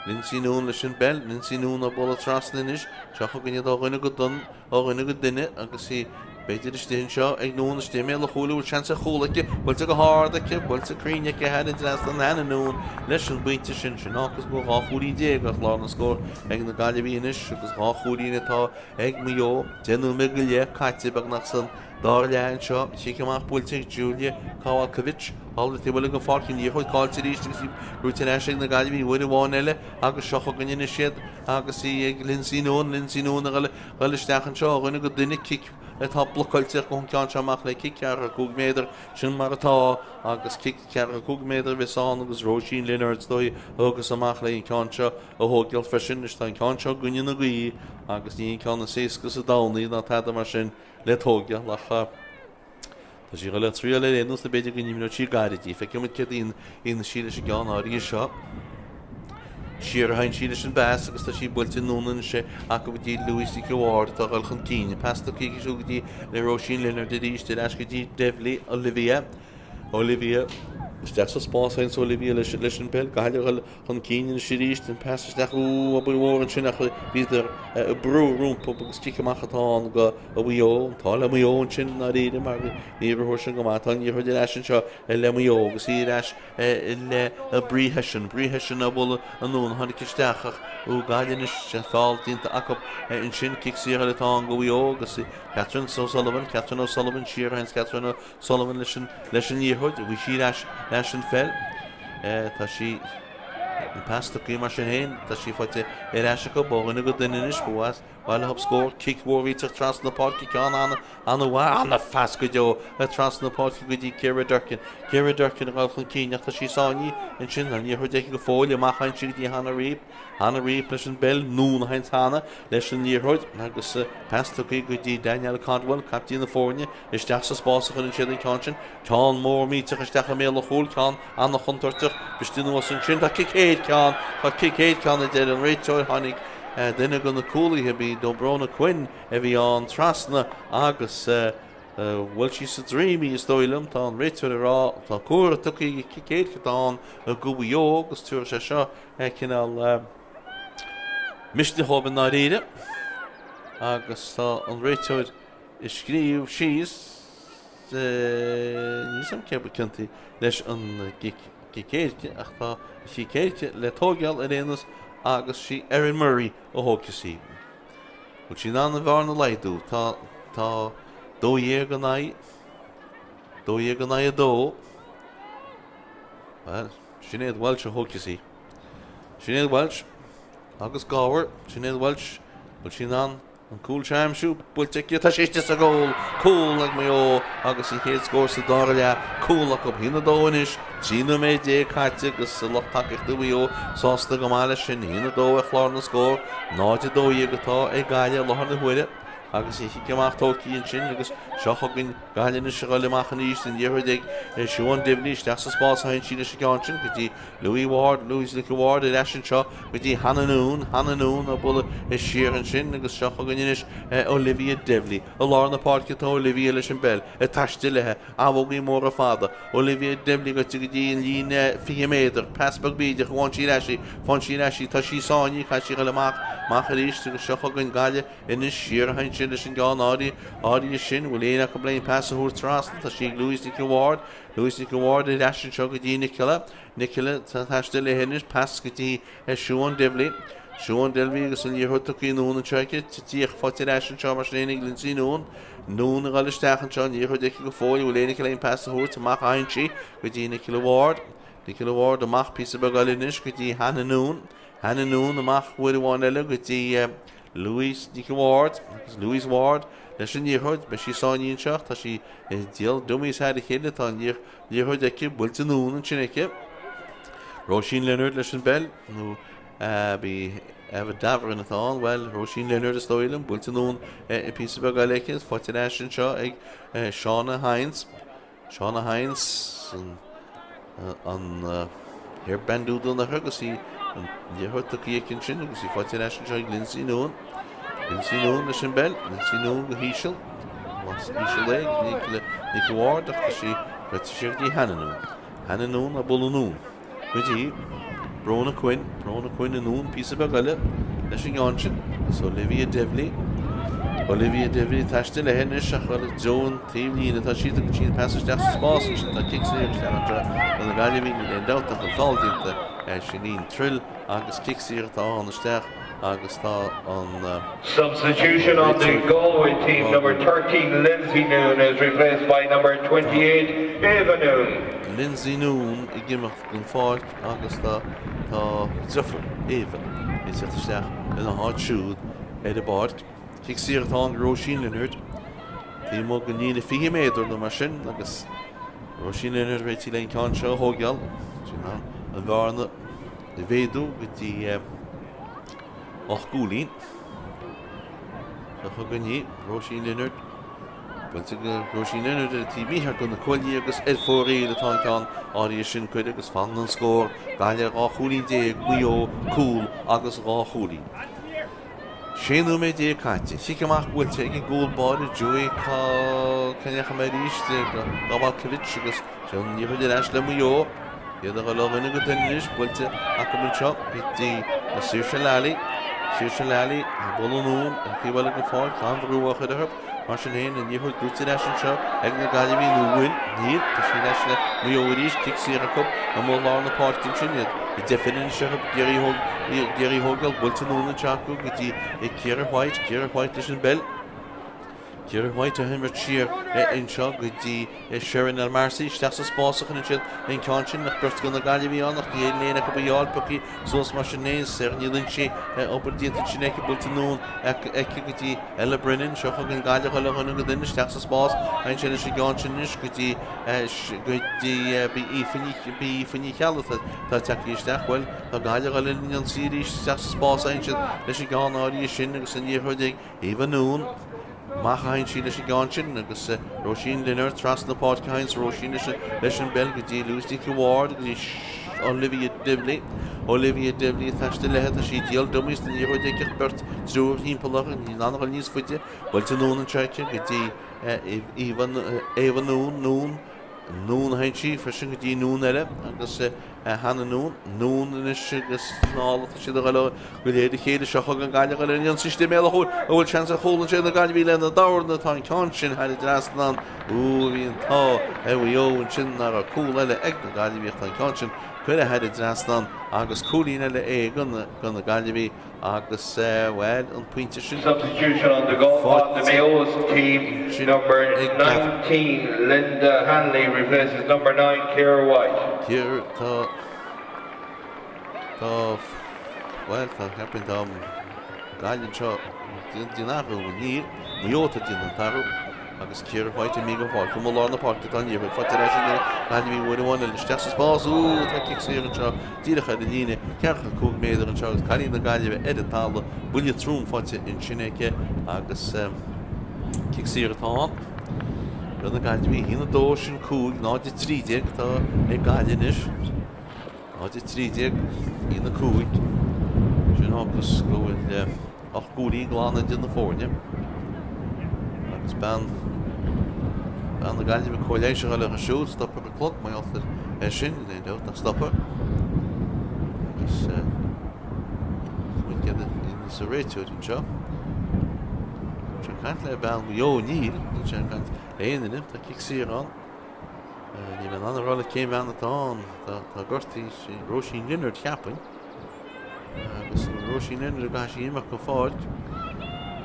Lindsay Noone leis an bpeil, Lindsay Noone á bualadh trasna anois, seo chugainn iad ó dhuine go don, ó dhuine go duine agus í b'fhéidir istigh anseo ag Noone istigh i mbéal an chúil, bhfuil seans ar chúl aici, buailte go hard aici, buailte cruinn aici thar an dtrasnán Hannah Noone leis an bpointe sin, sin agus go bhfuil 12 chúilín ar chlár na scór ag na Gaillimhigh anois agus 2 chúilín atá ag Maigh Eo. 10 nóiméad go leith caite beagnach san dara leath anseo. Cic amach buailte ag Julia Kowalkiewicz. Thall ar an taobh eile den pháirc an liathróid caillte arís agus í buaite ar ais ag na Gaillimhigh uair amháin eile agus seo chugainn anois iad agus í ag Lindsay Noone. Lindsay Noone ag dul isteach anseo ó dhuine go duine. Cic atá blocáilte ach gabhann an ceann seo amach le cic 45 méadar. Sin mar atá agus cic 45 méadar a bheas ann agus Róisín Leonard is dóigh a thiocfas amach le an ceann seo a thógáil freisin. Anois tá an ceann seo i gcoinne na gaoithe agus ní an ceann is éasca sa domhan í ná tada mar sin le tógáil ach tá sí ag dul a thriail ar aon nós nó b'fhéidir go n-imreoidh sí gairid í. Feicfidh muid céard a dhéanfaidh sí leis an gceann áirithe seo. Siar a théann sí leis an bpas agus tá sí buailte anonn anois acu go dtí Louise Nic Ward atá ag dul chun cinn. Pas tugtha aici siúd go dtí le Róisín Leonard arís ar ais go dtí Devley Olivia. Olivia isteach sa spás théann Olivia leis leis an bpeil. Gaillimh ag dul chun cinn anois arís. An pas isteach ó obair mhór ansin ach bhíodar ag brú rompu agus cic amach atá ann go Mhaigh Eo. An t-ádh le Maigh Eo ansin i ndáiríre mar bhí an ruathar sin go maith. Tá an liathróid ar ais anseo le Maigh Eo agus í ar ais le Brí Hession. Brí Hession á bualadh anonn, tháinig isteach ach ó Gaillimh anois, feall déanta acu ansin. Cic saor eile atá ann go Mhaigh Eo agus Catherine O'Sullivan, Catherine O'Sullivan siar a théanns Catherine O'Sullivan leis an leis an liathróid. Bhí sí ar ais leis an pheil. Tá sí an pas tugtha mar sin féin, tá sí faighte ar ais acu. Ó dhuine go duine anois, ba mhaith leo scór. Cic mhór mhillteach trasna na páirce, ceann ana Ana-mhaith, ana-phas go deo trasna na páirce go dtí Ciara Durkin. Ciara Durkin ag dul chun cinn ach tá sí sáinnithe ansin, an liathróid aici go fóill, amach a théann sí go dtí Hannah Reape. Hannah Reape leis an bpeil, anonn a théanns Hannah leis an liathróid agus pas tugtha go dtí Danielle Caldwell, captaen na foirne, isteach sa spás a chuireann siad an ceann sin. Ceann mór millteach isteach i mbéal an chúil, ceann ana-chontúirteach, briste anuas ansin. Tá cic éirice ann, tá cic éirice ann a deir an réiteoir. Tháinig duine de na cúlaithe, b'í Dobrona Quinn, a bhí ann trasna agus bhuail sí sa droim í, is dóigh liom. Tá an réiteoir ag rá, tá comhartha tugtha aige cic éirice atá ann do Mhaigh Eo agus tabharfaidh sé seo cineál misnigh dhóibh i ndáiríre. Agus tá an réiteoir ag scríobh síos, níl 'fhios a'm cé ba ciontaí leis an gcic éirice ach tá an chic éirice le tóigeáil ar aon nós agus sí Erin Murray a thógfas í. Bhfuil sí in ann an bhearna a laghdú? Tá, tá 12 in aghaidh, 12 in aghaidh 2. Bhuel, Sinéad Walsh a thógfas í. Sinéad Walsh agus Gower, Sinéad Walsh, bhfuil sí in ann an cúl seo a aimsiú? Buailte aici, tá sé istigh sa gcúl! Cúl ag Maigh Eo agus an chéad scór sa dara leath, cúl acu. 1-2 anois, 13 nóiméad caite agus lucht tacaíochta Mhaigh Eo sásta go maith leis sin. 1-2 ar chlár na scór. 0-12 atá ag Gaillimh i láthair na huaire. agus an chic amach tógtha ansin agus seo chugainn Gaillimh anois ag dul amach arís an liathróid ag Siobhán Divilly isteach sa spás a théann sí leis an gceann sin go dtí Louise Ward, Louise Nic Ward ar ais anseo go dtí Hannah Noone, Hannah Noone á bualadh siar ansin agus seo chugainn anois Olivia Divilly. I lár na páirce tá Olivia leis an bpeil ag taisteal léi, abhógaí móra fada. Olivia Divilly goite go dtí an líne 20 méadar, pas beag bídeach, faigheann sí ar ais í, faigheann sí ar ais í, tá sí sáinnithe, caithfidh sí a dhul amach, amach arís agus seo chugainn Gaillimh anois siar a théann siad leis an gceann áirithe sin. Bhfuil éinne acu le pas a thabhairt trasna? Tá sí ag Louise Nic Ward. Louise Nic Ward ar ais anseo go dtí Nicola. Nicola ag taisteal léi anois, pas go dtí Siobhán Divilly. Siobhán Divilly agus an liathróid tugtha anonn anseo aici. Tití faighte ar ais anseo mar sin ag Lindsay Noone. Noone ag dul isteach anseo, an liathróid aici go fóill. Bhfuil éinne aici le aon pas a thabhairt? Amach a théann sí go dtí Nicola Ward. Nicola Ward amach píosa beag eile anois go dtí Hannah Noone. Hannah Noone amach uair amháin eile go dtí Louise Nic Ward agus Louise Ward leis an liathróid. Beidh sí sáinnithe anseo ach tá sí ag díol dummies thar a chéile. Tá an liathróid aici, buailte anonn ansin aici. Róisín Leonard leis an bpeil, nó bhí Eva Davoren atá ann, bhuel, Róisín Leonard is dóigh liom, buailte anonn píosa beag eile aici, faighte ar ais anseo ag Shauna Hynes. Shauna Hynes, an hairband úd uirthi agus í an liathróid tugtha aici ansin agus í faighte ar ais anseo ag Lindsay Noone. Lindsay Noone leis an bpeil, Lindsay Noone go híseal, más íseal é ag Nicola Nic Ward ach tá sí goite siar go dtí Hannah Noone. Hannah Noone á bualadh anonn. Go dtí Brona Quinn, Brona Quinn anonn píosa beag eile leis an gceann sin. Agus Olivia Divilly, Olivia Divilly ag taisteal léi anois ach i dtreo an taobh líne atá sí, tugann sí an pas isteach sa spás ansin, tá cic saor isteach anseo do na Gaillimhigh, níl aon dabht ach an feall déanta ar Shaneen Trill agus cic saor atá ann isteach agus tá an Substitution on the Galway team, number 13 Lindsay Noone is replaced by number 28 Ava Noone. Lindsay Noone ag imeacht den pháirc agus tá tá a deirfiúr, Ava, ag teacht isteach ina háit siúd ar an bpáirc. Cic saor atá ann do Róisín Leonard taobh amuigh den líne 20 méadar nó mar sin agus Róisín Leonard réitithe le an ceann seo a thógáil. Sin an bhearna a mhéadú go dtí 8 gcúilín. Seo chugainn í, Róisín Leonard. Buailte go Róisín Leonard ar an taobh mícheart de na cuaillí agus ar fóraoil atá an ceann áirithe sin curtha agus fanann an scór, Gaillimh 12 chúilín, Maigh Eo cúl agus 2 chúilín. 16 nóiméad caite. Chic amach buailte ag an gcúl báire Joey Cá ndeachaigh mé arís Gabalkiewicz agus Seo an liathróid ar ais le Maigh Eo. Iad ag dul ó dhuine go duine anois, buailte acu anseo go dtí Saoirse Lally. Saoirse Lally ag bualadh anonn ar an taobh eile den pháirc, an-bhrú á chur orthu. Mar sin féin, an liathróid buaite ar ais anseo ag na Gaillimhigh nó bhfuil? Níl. Tá sí ar ais le Maigh Eo arís. Cic saor acu amuigh i lár na páirce ansin. Iad ag deifir anois orthu ag iarraidh í a thógáil. Buailte anonn anseo acu go dtí Ciara White. Ciara White leis an bpeil. Ciara White á himirt siar anseo go dtí Sharon Almarsi isteach sa spás a chuireann siad an ceann sin ach beirt de na Gaillimhigh ann ach ní fhéadann éinne acu í a fháil pioctha suas mar sin féin. Sarah Ní Loinsigh obair déanta ansin aici buailte anonn aici go dtí Ella Brennan. Seo chugainn Gaillimh chuile dhuine go duine isteach sa spás ansin leis an gceann sin anois go dtí go dtí b'í Aoife Ní Cheallaigh atá tagtha isteach. Bhuel tá Gaillimh ag dul ar an ionsaí arís isteach sa spás ansin leis an gceann áirithe sin agus an liathróid ag Eva Noone, Amach a théann sí leis an gceann sin agus Róisín Leonard trasna na páirce a théanns Róisín leis an bpeil go dtí Louise Nic Ward go dtí Olivia Divilly. Olivia Divilly ag taisteal léi, tá sí ag díol dummies den liathróid aici ach beirt, triúr thimpeall uirthi, ní in ann a dhul níos faide. Buailte anonn anseo aici go dtí Eva Noone, Noone, Noone a théann sí freisin go dtí Noone eile agus Hannah Noone, Noone anois agus anall tá siad ag dul go léir a chéile. Seo chugainn Gaillimh ag dul ar an ionsaí istigh i mbéal an chúil. An bhfuil seans ar chúl ansin ag na Gaillimhigh lena dtarna? Tá an ceann sin thar an dtrasnán. Úúú bhí an t-ádh ar Mhaigh Eo ansin nach raibh cúl eile ag na Gaillimhigh ach tá an ceann sin curtha thar an dtrasnán agus cúilín eile é do na Gaillimhigh. Agus, bhuel, an pointe sin Substitution on the goal on the Mayo's team, faighte number ag Gavin. 19, Linda Hanley replaces number 9, Ciara White. Ciara, tá, tá, bhuel, tá, cheapfainn tá Gaillimh anseo ag déanamh athrú, níl, Maigh Eo atá ag déanamh an t-athrú. Agus Ciara White imithe den pháirc. Amuigh i lár na páirce atá an liathróid faighte ar ais ag na Gaillimhigh uair amháin eile isteach sa spás. Úúú, tá cic saor anseo díreach ar an líne, ceathracha 5 méadar anseo agus cailín na Gaillimhe ar an talamh. Buille trom faighte ansin aici agus. Cic saor atá ann. Do na Gaillimhigh, 1, 2, sin 5, 0, 13 atá ag Gaillimh anois. 0, 13, 1, 5. Sin fágfas go bhfuil 8 gcúilín glan idir na foirne. Agus bean bean na Gaillimhe cóir leighis a dhul uirthi siúd, stopfar an clog mar gheall air sin, níl aon dabht nach stopfar. Agus muid sa réiteoir anseo. Tá sé ag caint le bean Mhaigh Eo, níl, níl sé ag caint le aon duine, tá cic saor ann. Níl mé in ann a rá leat cén bhean atá ann, tá gortaithe, sí Róisín Leonard cheapfainn. Agus Róisín Leonard an gcaithfidh sí imeacht den pháirc.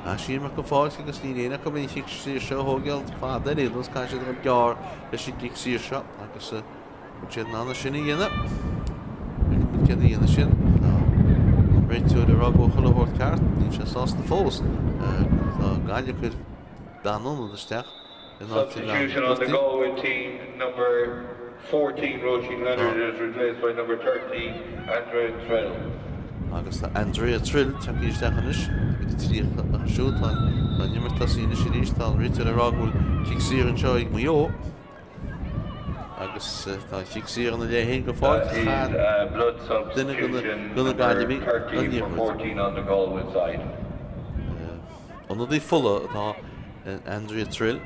Caithfidh sí imeacht den pháirc agus níl éinne acu an chic saor seo a thógáil fada ar aon nós, caithfidh siad a dhul gearr leis an gcic saor seo agus Bhfuil siad in ann é sin a dhéanamh? Feicfidh muid céard a dhéanfaidh siad. Tá an réiteoir ag rá go bhfuil chuile shórt ceart. Níl sé sásta fós. Tá Gaillimh ag cur bean ionaid isteach in áit an bhean Substitution on the Galway team, number 14 Róisín Leonard is replaced by number 13 Andrea Trill. Agus tá Andrea Trill tagtha isteach anois. Uimhir 30 siúd. Tá an imirt tosaithe anois arís. Tá an réiteoir ag rá go bhfuil cic saor anseo ag Maigh Eo. Agus tá an chic saor ina leith féin go fóill. That is a blood Duine de na substitution, de na number Gaillimhigh an 13 for liathróid. 14 on the Galway side. Ionadaí fola atá in Andrea Trill.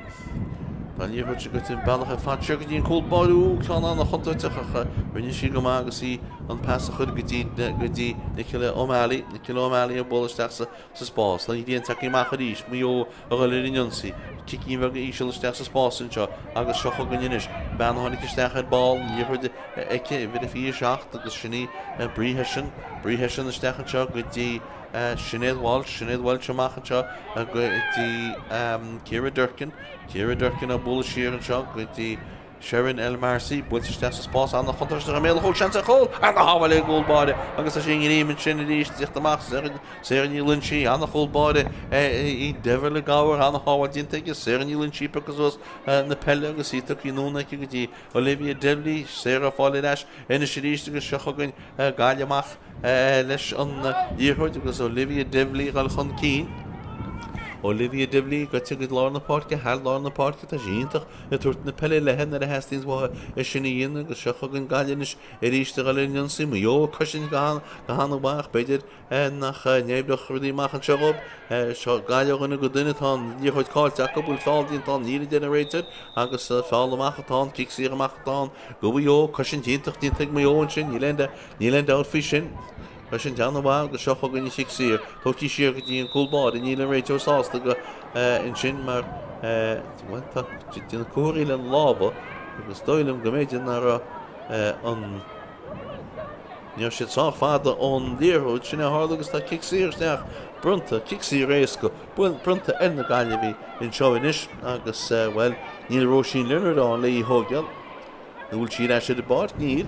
Tá an liathróid seo goite an bealach ar fad siar go dtí an cúl báire. Ó, ceann an-chontúirteach ach rinne sí go maith agus í an pas a chur go dtí go dtí Nicola O'Malley. Nicola O'Malley ag bualadh isteach sa sa spás. Tá an ghrian tagtha amach arís. Maigh Eo a dhul ar an ionsaí. Cicín bheag íseal isteach sa spás anseo agus seo chugainn anois bean a tháinig isteach ar ball, an liathróid aici, uimhir a 27 agus sin í Brie Hession. Brie Hession isteach anseo go dtí Sinéad Walsh. Sinéad Walsh amach anseo go dtí Ciara Durkin. Ciara Durkin á bualadh siar anseo go dtí Sharon El Marsi buailte isteach sa spás an-chontúirteach i mbéal an chúil, seans ar chúl! Ana-shábháil ag an gcúl báire agus tá sí i ngreim ansin arís, ag tíocht amach Sarah Ní Loinsigh, ana-chúl báire í Deirbhile Gower, ana-shábháil déanta aici, Sarah Ní Loinsigh piocadh suas na peile agus í tugtha anonn aici go dtí Olivia Divilly, Sarah ag fáil ar ais anois arís agus seo chugainn Gaillimh amach leis an liathróid agus Olivia Divilly ag dul chun cinn. Olivia Divilly goite go lár na páirce, thar lár na páirce, tá sí iontach ag tabhairt na peile léi nuair a theastaíonns uaithi é sin a dhéanamh agus seo chugainn Gaillimh anois arís ag dul ar an ionsaí. Maigh Eo ag cosaint go han-mhaith ach b'fhéidir nach n-oibreodh rudaí amach anseo dhóibh. Seo Gaillimh ó dhuine go duine, tá an liathróid caillte acu, bhfuil feall déanta ann? Níl, a deir an réiteoir agus feall amach atá ann, cic saor amach atá ann do Mhaigh Eo. Cosaint iontach déanta ag Maigh Eo ansin, níl aon dabht faoi sin. Cosaint an-mhaith agus seo chugainn an chic saor. Tógtha siar go dtí an cúl báire. Níl an réiteoir sásta go ansin mar bhuel tá déanamh comharthaí lena lámha agus dóigh liom go mb'fhéidir nach raibh an ní raibh siad sách fada ón liathróid. Sin é a tharla agus tá cic saor isteach bronnta, cic saor éasca bronnta ar na Gaillimhigh anseo anois agus bhuel níl Róisín Leonard ann le í a thógáil. An bhfuil sí ar ais ar an bpáirc? Níl.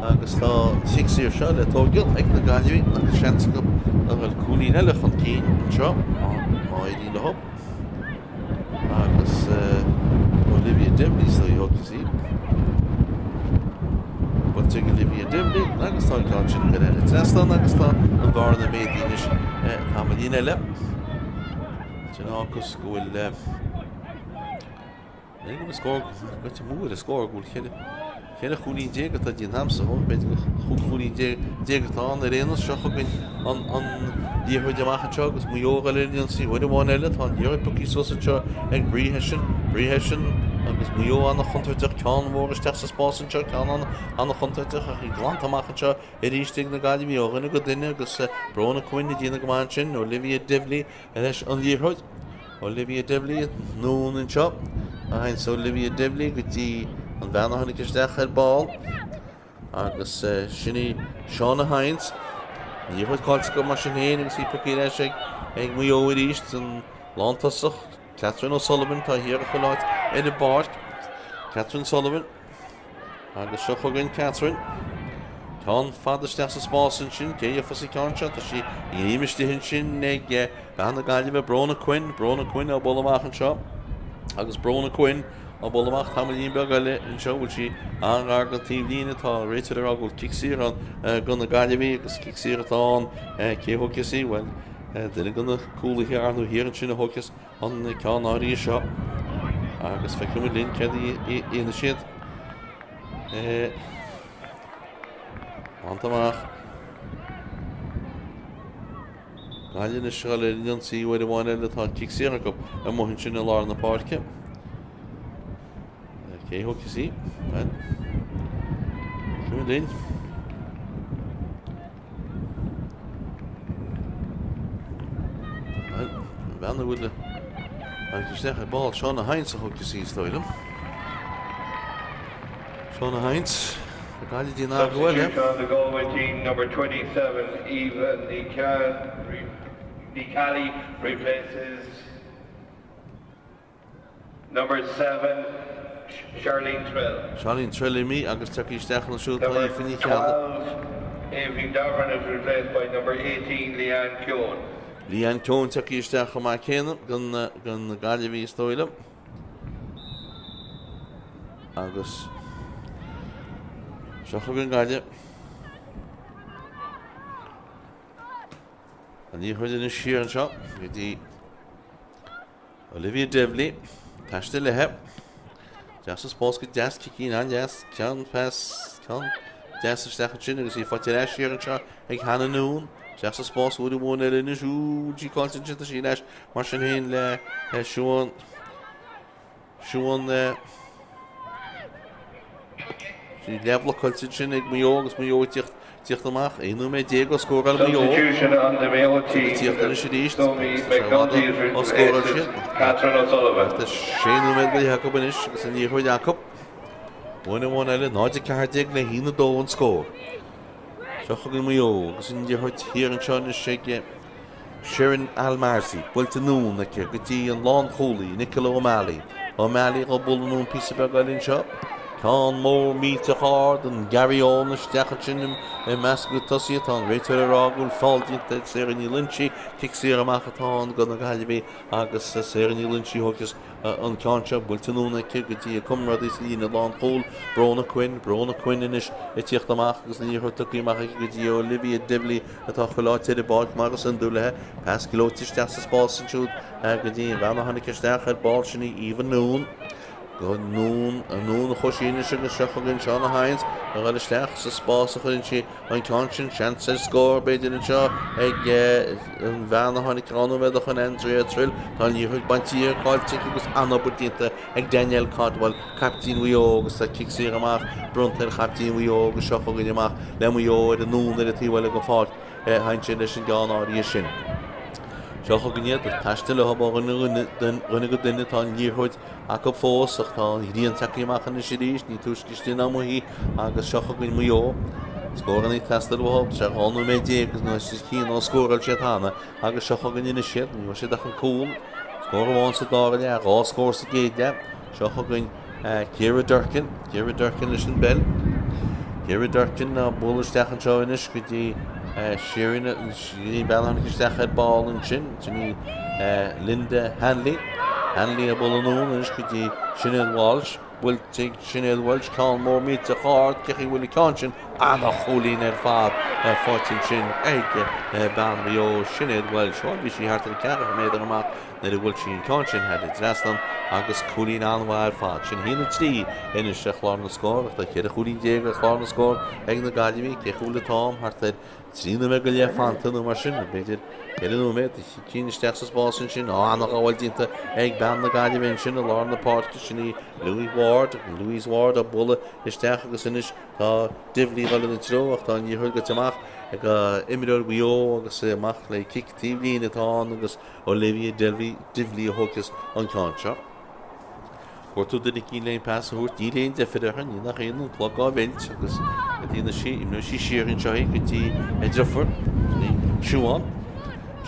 Agus tá an cic saor seo le tógáil ag na Gaillimhigh agus seans acu a dhul cúilín eile chun cinn anseo má éiríonn leo. Agus Olivia Divilly so thógfas í. Buailte ag Olivia Divilly agus tá an ceann sin curtha thar an trasnán agus tá an bhearna méadaithe anois tamaillín eile. Sin fágfas go bhfuil Ní go bhfuil scór goite mór ar scór go bhfuil 14 chúilín atá déanta agamsa, b'fhéidir gur 15 chúilín atá ann ar aon nós. Seo chugainn an liathróid amach anseo agus Maigh Eo ag dul ar an ionsaí uair amháin eile. Tá an liathróid pioctha suas anseo ag Brie Hession. Brie Hession agus Maigh Eo an-chontúirteach, ceann mór isteach sa spás anseo, ceann an-chontúirteach ach í glanta amach anseo arís ag na Gaillimhigh ó dhuine go duine agus Bróna Quinn ag déanamh go maith ansin, Olivia Divilly leis an liathróid. Olivia Divilly anonn anseo. Théanns Olivia Divilly go dtí an bhean a tháinig isteach ar ball agus sin í Shauna Hynes. Liathróid caillte acu mar sin féin agus í pioctha ar ais ag ag Maigh Eo arís an lántosach Catherine O'Sullivan tá thiar i chuile áit ar an bpáirc. Catherine Sullivan. Agus seo chugainn Catherine. Ceann fada isteach sa spás ansin. Cé a gheofas an ceann seo? Tá sí i ngreim istigh ansin ag bean na Gaillimhe, Bróna Quinn. Bróna Quinn á bualadh amach anseo. Agus Bróna Quinn á bualadh amach tamaillín beag eile anseo. Bhfuil sí an-ghar don taobhlíne. Tá an réiteoir ag rá go bhfuil cic saor ann do na Gaillimhigh agus cic saor atá ann. Cé a thógfas í? Bhuel, Duine de na cúlaithe ar ndóigh thiar ansin a thógfas an ceann áirithe seo agus feicfidh muid linn céard a dhéanfaidh siad. Fanta amach. Gaillimh anois ag dul ar an ionsaí uair amháin eile tá cic saor acu amuigh ansin i lár na páirce. Cé a thógfas í? Bhuel, feicfidh muid linn. Bhuel, an bhean a bhfuil tháinig isteach ar ball, Shauna Hynes a thógfas í, is dóigh liom. Shauna Hynes, ag Gaillimh dtí an arú eile. Substitution on the Galway team, number 27, Eva Ní Cheallaigh replaces Number 7, Charlene Trill. Charlene Trill imithe agus tagtha isteach ansiúd tá Number Aoife Ní Cheallaigh. 12, Aoibhinn Davern is replaced by number 18, Leanne Keohane. Leanne Keohane tagtha isteach chomh maith céanna don Gaillimh is dóigh liom. Agus seo chugainn Gaillimh. An liathróid anois siar anseo go dtí Olivia Divilly, taistil léithe. Isteach sa spás go deas, cicín an-deas, ceann pas, ceann deas isteach ansin agus í faighte ar ais siar anseo ag Hannah Noone. Isteach sa spás uair amháin eile anois, ú, sí caillte ansin, tá sí ar ais mar sin féin le Siobhán, Siobhán, sí leathbhlocáilte ansin ag Maigh Eo agus Maigh Eo ag tíocht Tíocht amach, 11 nóiméad ó scóráil Maigh Eo. Substitution on the Mayo Ag team, tíocht anois arís. Naomi Tá sé McNulty fada is ó scóráil replaces siad. Catherine O'Sullivan. Tá sé nóiméad go leith acu anois agus an liathróid acu. Uair amháin eile, 0-14 le 1-2 an scór. Seo chugainn Maigh Eo agus an liathróid thiar anseo anois ag Shirin Almarzi, buailte anonn aici go dtí an lánchúlaí, Nicola O'Malley. O'Malley dhá bualadh anonn píosa beag eile anseo. Ceann mór millteach ard, an Gary Owen isteach ansin i measc na tosaithe. Tá an réiteoir ag rá go bhfuil feall déanta ag Sarah Ní Loinsigh. Cic saor amach atá ann do na Gaillimhigh agus Sarah Ní Loinsigh a thógfas an ceann seo buailte anonn aici go dtí a comrádaí sa líne lánchúil, Bróna Quinn. Bróna Quinn anois ag tíocht amach agus an liathróid tugtha amach aici go dtí Olivia Divilly atá chuile áit ar an bpáirc mar is iondúil léi. Pas gleoite isteach sa spás ansiúd go dtí an bhean a tháinig isteach ar ball, sin í Eva Noone. Go Noone, Noone a chuaigh sí anois agus seo chugainn Shauna Hynes ag dul isteach sa spás a chuireann sí An ceann sin, seans ar scór, b'fhéidir, anseo ag an bhean a tháinig 2 nóiméad ó shoin, Andrea Trill. Tá an liathróid bainte di, caillte aici agus an-obair déanta ag Danielle Caldwell, caiptín Mhaigh Eo agus tá cic saor amach bronnta ar chaiptín Mhaigh Eo agus seo chugainn amach le Maigh Eo ar anonn ar an taobh eile den pháirc ansin leis an gceann áirithe sin. Seo chugainn iad ag taisteal leo ó dhuine go duine. Tá an liathróid acu fós ach tá an ghrian tagtha amach anois arís, ní túisce istigh ná amuigh í agus seo chugainn Maigh Eo. Scóranna ag teastáil uathu, sé 12 nóiméad agus os cionn ó scóráil siad cheana agus seo chugainn anois iad, ní bhfuair siad ach an cúl. Scór amháin sa dara leath, dhá scór sa gcéad leath. Seo chugainn Ciara Durkin, Ciara Durkin leis an bpeil. Ciara Durkin á bualadh isteach anseo anois go dtí Shirin, an bhean a tháinig isteach ar ball ansin, sin í Linda Hanley. Hanley ag bualadh anonn anois go dtí Sinéad Walsh. Buailte ag Sinéad Walsh, ceann mór millteach ard, cé chaoi bhfuil an ceann sin? Ana-chúilín ar fad faighte ansin ag bean Mhaigh Eo, Sinéad Walsh. Bhuel, bhí sí thart ar 4 méadar amach nuair a bhuail sí an ceann sin thar an dtrasnán agus cúilín an-mhaith ar fad. Sin 1-3 anois ar chlár na scór ach tá 14 chúilín ar chlár na scór ag na Gaillimhigh. Cé chaoi bhfuil an t-am? Thart ar 3 nóiméad go leith fanta nó mar sin, b'fhéidir 4 nóiméad. Cinn isteach sa spás ansin. An-ghabháil déanta ag bean na Gaillimhe ansin i lár na páirce. Sin í Louise Ward. Louise Ward á bualadh isteach agus anois tá Divilly ag dul ina treo ach tá an liathróid goite amach ag imreoir Mhaigh Eo agus amach le cic taobh líne atá ann agus Olivia Divilly a thógfas an ceann seo. Cuartú duine eicínt le pas a thabhairt, níl aon deifir orthu, ní nach ionadh, an clog á mheilt agus go dtí na sí, imreoidh sí siar anseo í go dtí a deirfiúr, Siobhán.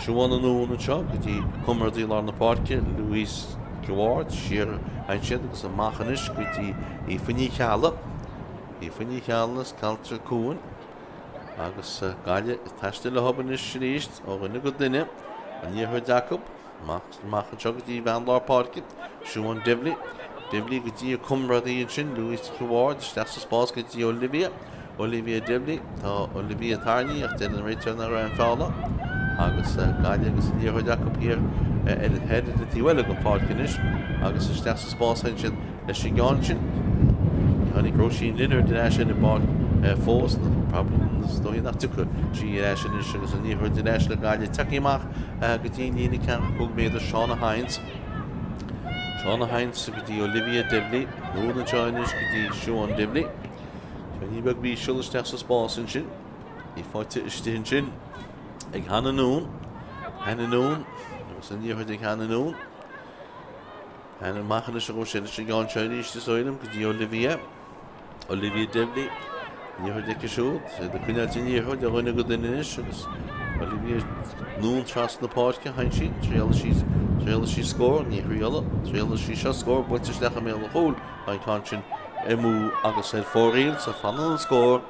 Siobhán anonn anseo go dtí comrádaí lár na páirce, Louise Ward, siar ansin agus amach anois go dtí Aoife Ní Cheallaigh. Aoife Ní Cheallaigh as Caillte Cuain. Agus Gaillimh ag taisteal leo anois arís ó dhuine go duine, an liathróid acu, amach anseo go dtí bean lár páirce, Siobhán Divilly. Divilly go dtí a comrádaí ansin, Louise Ward, isteach sa spás go dtí Olivia. Olivia Divilly. Tá Olivia tarraingthe ach deir an réiteoir nach raibh aon feall ann. Agus Gaillimh agus an liathróid acu thiar ar an ar an taobh eile den pháirc anois agus isteach sa spás ansin leis an gceann sin. Ní tháinig Róisín Lynard ar ais ar an bpáirc fós, is dóigh nach dtiocfaidh sí ar ais anois agus an liathróid ar ais le Gaillimh. Tagtha amach go dtí an líne ceathracha cúig méadar, Shauna Hynes. Shauna Hynes go dtí Olivia Divilly. Anonn anseo anois go dtí Siobhán Divilly. Ní beag íseal isteach sa spás ansin. Í faighte istigh ansin ag Hannah Noone. Hannah Noone agus an liathróid ag Hannah Noone. Hannah amach anois a ghabh sé leis an gceann seo arís is dóigh liom go dtí Olivia. Olivia Divilly. Liathróid aici siúd. Iad ag coinneáil den liathróid ó dhuine go duine anois agus Olivia Noone trasna na páirce. Sheinn sí, thriailfidh sí, thriailfidh sí scór, ní thriailfidh, thriailfidh sí seo scór buailte isteach i mbéal an chúil. Tá an ceann sin amú agus ar fóraoil so fanann an scór.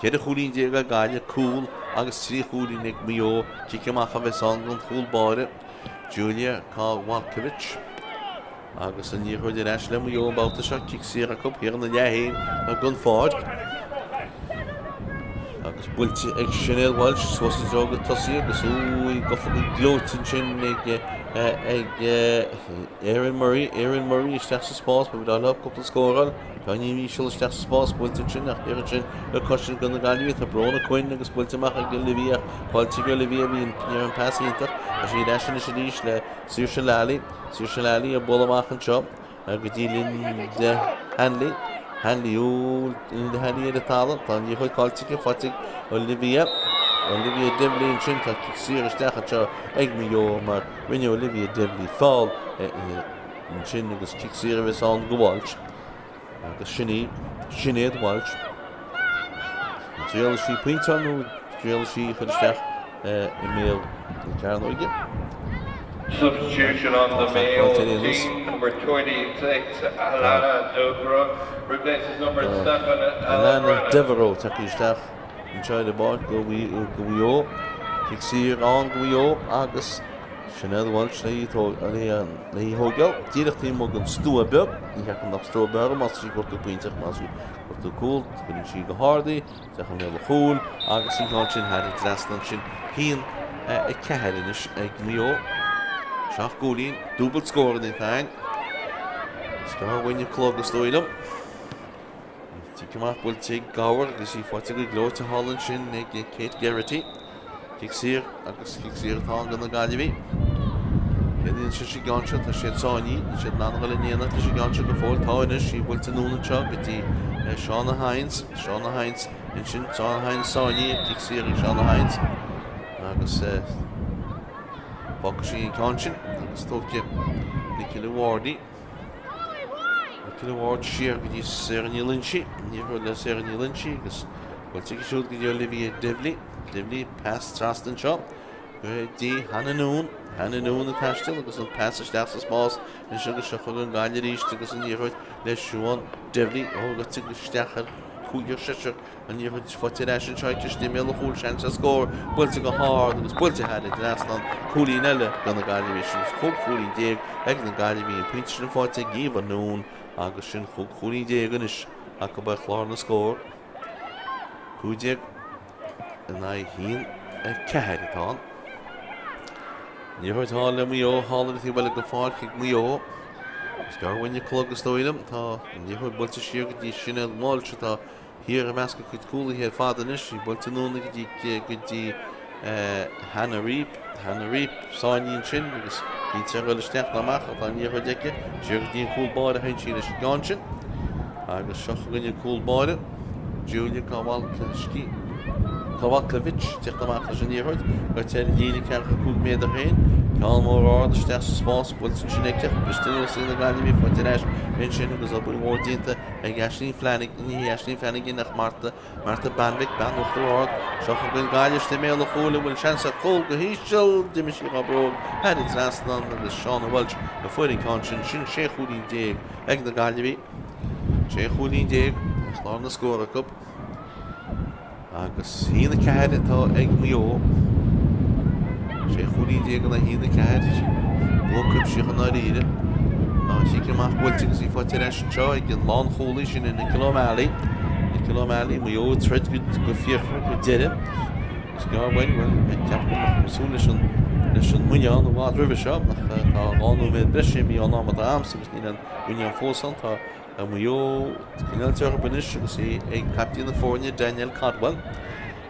14 chúilín ag Gaillimh, cúl agus 3 chúilín ag Maigh Eo, cic amach a bheas ann don chúl báire, Julia Kowalkiewicz. Agus an liathróid ar ais le Maigh Eo an babhta seo, cic saor acu thiar ina leath féin den pháirc. Agus buailte ag Sinéad Walsh suas i dtreo go tosaí agus í gafa go gleoite ansin ag ag Erin Murray, Erin Murray isteach sa spás, ba bhreá leo cúpla scór a fháil. Beagáinín íseal isteach sa spás, buailte ansin ach thiar ansin le cosaint do na Gaillimhigh tá Bróna Quinn agus buailte amach ag Olivia ach caillte ag Olivia bhí an ní raibh an pas iontach. Tá sí ar ais anois arís le Saoirse Lally. Saoirse Lally ag bualadh amach anseo go dtí Linda Hanley. Hanley, ó Linda Hanley ar an talamh. Tá an liathróid caillte aici, faighte ag Olivia. Olivia Divilly ansin, tá cic saor isteach anseo ag Maigh Eo mar rinne Olivia Divilly feall ansin agus cic saor a bheas ann do Walsh. Agus sin í Sinéad Walsh. An dtriailfidh sí pointe nó triailfidh sí chur isteach i mbéal na cearnóige? Substitution on the Mayo team, number 26, Alana Devereux, replaces number 7, Ellen Alana Devereux tagtha isteach anseo ar an bpáirc do Mhaigh Eo. Cic saor ann do Mhaigh Eo agus Sinéad Walsh le í thógáil díreach taobh amuigh den stua beag. Ní cheapaim nach stua beag má tá sí ag gortú pointe ach má tá sí ag gortú cúl, cuireann sí go hard í, isteach i mbéal an chúil agus an ceann sin thar an trasnán sin 1, 4 anois ag Maigh Eo. Seacht gcúilín, dúbailt scóranna atá againn. Is gearr uainn an clog is dóigh liom. Cic amach buailte ag Gower agus í faighte go gleoite thall ansin ag Kate Geraghty. Cic saor agus cic saor atá ann do na Gaillimhigh. Céard a dhéanfaidh siad sa gceann seo? Tá siad sáinnithe, níl siad in ann a dhul in éineacht leis an gceann seo go fóill. Tá anois, í buailte anonn anseo go dtí Shauna Hynes. Shauna Hynes ansin, Shauna Hynes sáinnithe, cic saor ag Shauna Hynes agus fágfaidh sí an ceann sin agus tógfaidh Nicola Wardy. Nicola Ward siar go dtí Sarah Ní Loinsigh, an liathróid le Sarah Ní Loinsigh agus buailte aici siúd go dtí Olivia Divilly. Divilly, pas trasna anseo go dtí Hannah Noone. Hannah Noone ag taisteal agus an pas isteach sa spás anois agus seo chugainn Gaillimh arís agus an liathróid le Siobhán Divilly. Ó, goite isteach ar chúigear seisear An liathróid faighte ar ais anseo aici istigh i mbéal an chúil, seans ar scór, buailte go hard agus buailte thar an trasnán, cúilín eile do na Gaillimhigh. Sin 15 chúilín ag na Gaillimhigh, an pointe sin faighte ag Eva Noone agus sin 15 chúilín anois acu ar chlár na scór. 15 in aghaidh 1, 4 atá ann. Liathróid thall le Maigh Eo, thall ar an taobh eile den pháirc ag Maigh Eo. Is gearr uainn an clog is dóigh liom. Tá an liathróid buailte siar go dtí Sinéad Walsh atá Thiar i measc a cuid cúlaithe ar fad anois, í buailte anonn go dtí go dtí Hannah Reape, Hannah Reape sáinnithe ansin agus níl sé ag dul isteach ná amach ach tá an liathróid aici, siar go dtí an cúl báire a théann sí leis an gceann sin. Agus seo chugainn an cúl báire, Julia Kowalkiewicz, Kowalkiewicz, teacht amach leis an liathróid, goite ar an líne 45 méadar féin, ceann mór ard isteach sa spás, buailte ansin aici ach briste anuas ag na Gaillimhigh, faighte ar ais ansin agus obair mhór déanta Ag Aisling Flanagan, ní hí Aisling Flanagan ach Martha, Martha Banvik, bean Uachtar Ard. Seo chugainn Gaillimh istigh i mbéal an chúil, an bhfuil seans ar chúl go híseal, d'imigh sí dá bróg thar an trasnán agus Shauna Walsh a fuair an ceann sin, sin 16 chúilín ag na Gaillimhigh. 16 chúilín ar chlár na scór acu. Agus 1-4 atá ag Maigh Eo. 16 chúilín in aghaidh 1-4. Bua cuimsitheach i ndáiríre. Tá an chic amach buailte agus í faighte ar ais anseo ag an lánchúlaí sin Nicola O'Malley. Nicola O'Malley, Maigh Eo ag troid go fíochmhar go deireadh. Agus gearr uainn, bhuel, ceapaim go mbeadh mé ag súil leis an leis an mbuinneán i bhfad roimhe seo, ach tá 2 nóiméad breise imithe ón am atá a'msa agus níl an buinneán fós ann. Tá Maigh Eo cineál orthu anois agus í ag caiptín na foirne Danielle Caldwell.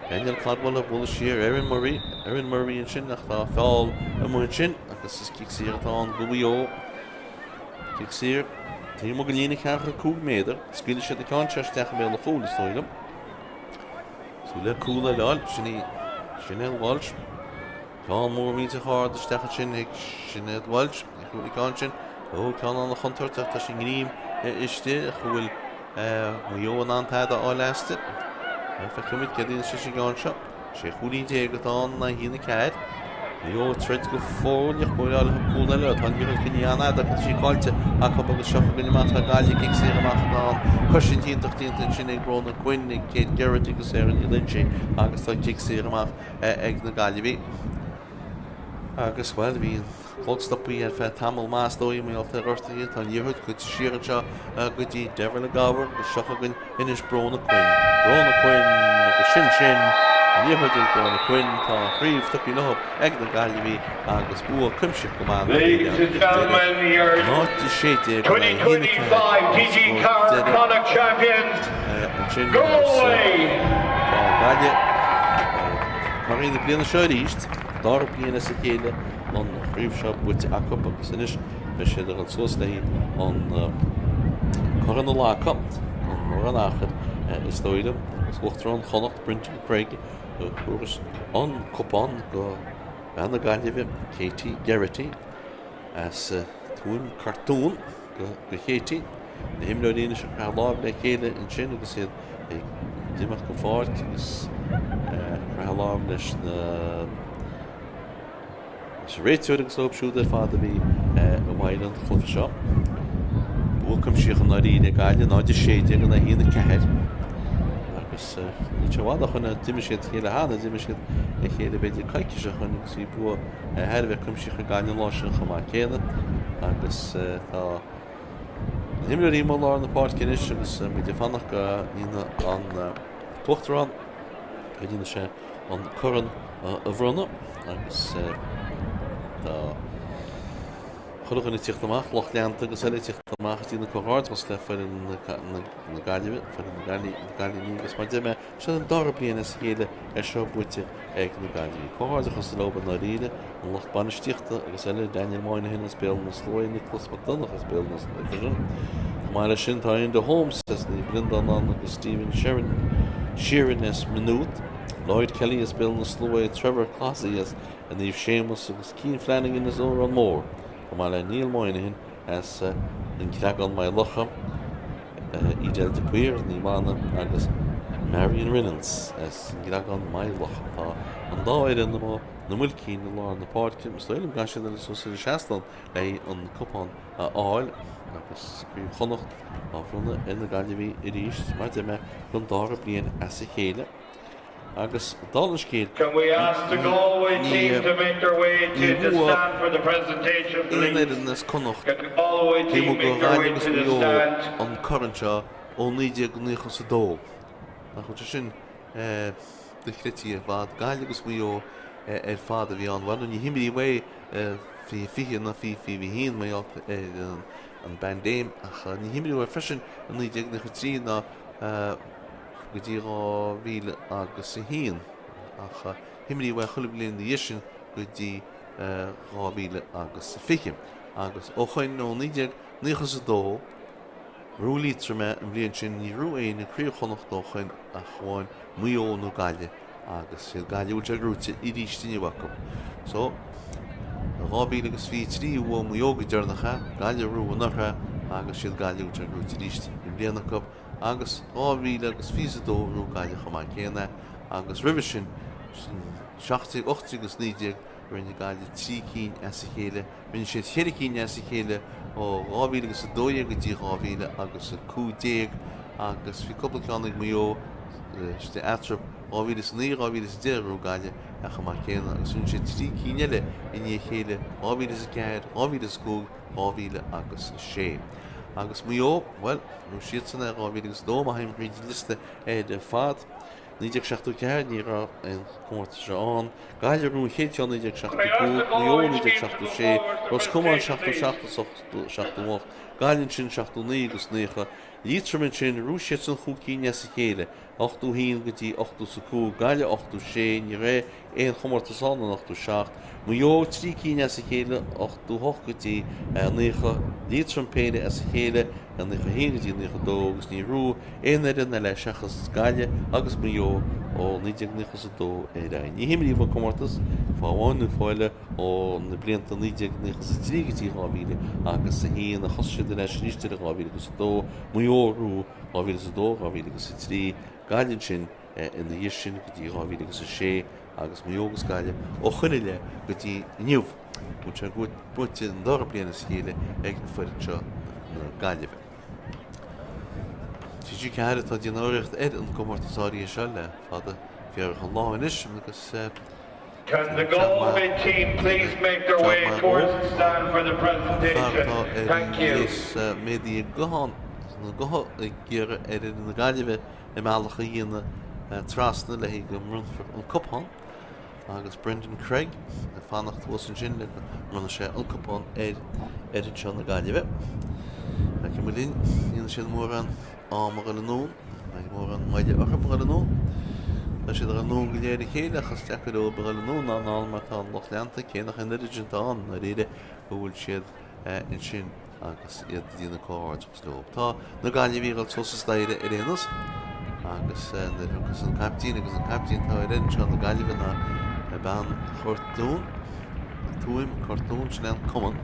Danielle Caldwell ag bualadh siar Erin Murray, Erin Murray ansin ach tá feall amuigh ansin agus is cic saor atá ann do Mhaigh Eo. Cic saor taobh amuigh den líne 45 méadar. Scaoilfidh siad an ceann seo isteach i mbéal an chúil is dóigh liom. Súil le cúl a fháil. Sin í Sinéad Walsh. Ceann mór millteach ard isteach ansin ag Sinéad Walsh. Ní chuala an ceann sin. Ó, ceann an-chontúirteach. Tá sí i ngreim istigh ach an bhfuil Maigh Eo in ann tada a fháil aisti. Feicfimid céard a dhéanfaidh sí sa gceann seo. 16 chúilín atá ann in aghaidh 1, 4. Maigh Eo ag troid go fóill ach b'fhearr leo cúl eile. Tá an liathróid coinnithe an-fhada acu, tá sí caillte acu agus seo chugainn amach tá Gaillimh cic saor amach atá ann. Cosaint iontach déanta ansin ag Bróna Quinn, ag Kate Geraghty agus Sarah Ní Loinsigh agus tá cic saor amach ag na Gaillimhigh. Agus, bhuel, bhí an clog stoptha ar feadh tamall maith is dóigh, mar gheall ar ghortuithe. Tá an liathróid goite siar anseo go dtí Dervla Gower agus seo chugainn anois Bróna Quinn. Bróna Quinn agus sin sin an liathróid ag Bróna Quinn. Tá an chraobh tugtha leo ag na Gaillimhigh agus bua cuimsitheach go maith Ladies and gentlemen, your 0-16 in aghaidh 1-4 2025 TG Ceathair Connacht champions, Ansin Galway! Tá Gaillimh curaidh na bliana seo arís, dara bliain as a chéile an chraobh seo buaite acu agus anois beidh siad ag dul suas le an Corn a ghlacadh gan mórán achair is dóigh liom agus Uachtarán Chonnacht Brendan Craig ag tabhairt an cupán go bean na Gaillimhe Katie Geraghty as Tuaim Cartún go Katie. Na himreoirí anois ag croitheadh lámh le chéile ansin agus iad ag imeacht go pháirc agus croitheadh lámh leis na leis an réiteoir agus leo siúd ar fad a bhí i bhfeighil an chluiche seo. Bua cuimsitheach i ndáiríre ag Gaillimh, 0-16 in aghaidh 1-4 agus níl sé i bhfad ó shoin a d'imir siad a chéile cheana, d'imir siad a chéile b'fhéidir coicís ó shoin agus bhí bua thar a bheith cuimsitheach ag Gaillimh an lá sin chomh maith céanna agus tá na himreoirí amuigh i lár na páirce anois agus muid ag fanacht go ndéanfaidh an tUachtarán, go ndéanfaidh sé an corn a bhronnadh agus tá chuile dhuine ag tíocht amach, lucht leanta agus eile ag tíocht amach ag déanamh comhghairdeachas le foireann na Gaillimhe, foireann na Gaillimhe agus mar a deir mé, seo an dara bliain as a chéile é seo buaite ag na Gaillimhigh. Comhghairdeachas leo i ndáiríre, an lucht bainistíochta agus eile, Daniel Moynihan as Béal na Sluaighe, Nicholas McDonagh as Béal na Sluaighe freisin. Chomh maith leis sin tá Enda Holmes as Naomh Breandán ann agus Stephen Sheerin as Maynooth, Lloyd Kelly as Béal na Sluaighe, Trevor Clohessy as Naomh Séamus agus Cian Flanagan as Órán Mór, chomh maith le Neil Moynihan as an Creagán Maigh Locha, Edel de Paor, Naomh Anna agus Marion Reynolds as an gCreagán Maigh Locha. Tá an dá fhoireann amuigh na muilcín i lár na páirce. Is dóigh liom go gcaithfidh siad dul suas ar an seastán le an cupán a fháil agus Craobh Chonnacht á bhronnadh ar na Gaillimhigh arís, mar a deir mé, don dara bliain as a chéile. Agus dála an scéil, Can we ask the Galway team to make their way ní to the bhua stand for the presentation, aon please? fhoireann as Connacht Can the Galway taobh team amuigh de make their way Ghaillimh agus to the Maigh Eo stand? an corn seo ó 1992. Nach bhfuil sé sin dochreidte ar fad. Gaillimh agus Maigh Eo ar fad a bhí ann. Bhuel, ní himríodh é 2020 ná 2021 mar gheall ar an bpaindéim ach ní himríodh é freisin i 1993 ná go dtí 2001 ach himríodh é chuile bhliain ina dhiaidh sin go dtí 2020. Agus ó shoin, ó 1992, bhuaigh Liatroim é an bhliain sin, ní raibh éinne Craobh Chonnacht ó shoin ach amháin Maigh Eo nó Gaillimh agus siad Gaillimh a bhfuil sé gnóite arís inniu acu. So, 2023 bhuaigh Maigh Eo go deireanach é, Gaillimh a bhuaigh anuraidh agus siad Gaillimh a bhfuil sé gnóite arís i mbliana acu. agus 2022 bhuaigh Gaillimh chomh maith céanna agus roimhe sin, 17, 18 agus 19, rinne Gaillimh 3 cinn as a chéile, rinne siad cheithre cinn as a chéile ó 2012 go dtí 2015 agus bhí cúpla ceann ag Maigh Eo istigh eatarthu, 2009, 2010 bhuaigh Gaillimh chomh maith céanna agus rinne siad 3 cinn eile i ndiaidh a chéile, 2004, 2005, 2006. Agus Maigh Eo, bhuel, bhuaigh siadsan é 2002, má théim thríd an liosta ar fad. 1974 ní raibh aon chomórtas seo ann, Gaillimh a ghnóthaigh an chéad cheann 1975, Maigh Eo 1976, Ros Comáin 77 is 78, Gaillimh ansin 79 agus 90, Liatroim ansin, ghnóthaigh siadsan chúig cinn as a chéile, 81 go dtí 85, Gaillimh 86, ní raibh aon chomórtas ann in 87, Maigh Eo 3 cinn as a chéile, 88 go dtí 90, Liatroim péire as a chéile, 91 go dtí 92 agus níor ghnóthaigh aon fhoireann eile seachas Gaillimh agus Maigh Eo ó 1992 ar aghaidh. Ní himríodh an comórtas, fáth amháin nó fáth eile, ó na blianta 1993 go dtí 2000 agus 1 ach thosaigh siad ar ais arís i 2002, Maigh Eo a ghnóthaigh 2002, 2003, Gaillimh ansin ina dhiaidh sin go dtí 2006 agus Maigh Eo agus Gaillimh ó shoin i leith go dtí inniu. Bhfuil sé buaite an dara bliain as a chéile ag foireann seo na Gaillimhe. TG4 atá ag déanamh urraíocht ar an gcomórtas áirithe seo le fada fíorach an lá anois agus Can the Galway team please make their way towards the stand for the presentation? Thank you. Is méadaí guthán na gutha ag iarraidh ar fhoireann na Gaillimhe a mbealach a dhéanamh trasna le go mbronnfar an cupán agus Brendan Craig ag fanacht thuas ansin le go mbronnfaidh sé an cupán ar fhoireann seo na Gaillimhe. Feicfidh muid linn, ní dhéanfaidh siad mórán am a dhul anonn, beidh mórán moille orthu a dhul anonn. Tá siad a dhul anonn go léir a chéile ach is deacair dóibh a dhul anonn ná anall mar tá an lucht leanta, cé nach an oiread sin atá ann, i ndáiríre, go bhfuil siad ansin agus iad ag déanamh comhghairdeachas leo. Tá na Gaillimhigh ag dul suas an staighre ar aon nós agus nuair a thiocfas an caiptín agus an caiptín atá ar fhoireann seo na Gaillimhe ná bean Chortún, Tuaim, Cortún, sin é an cumann,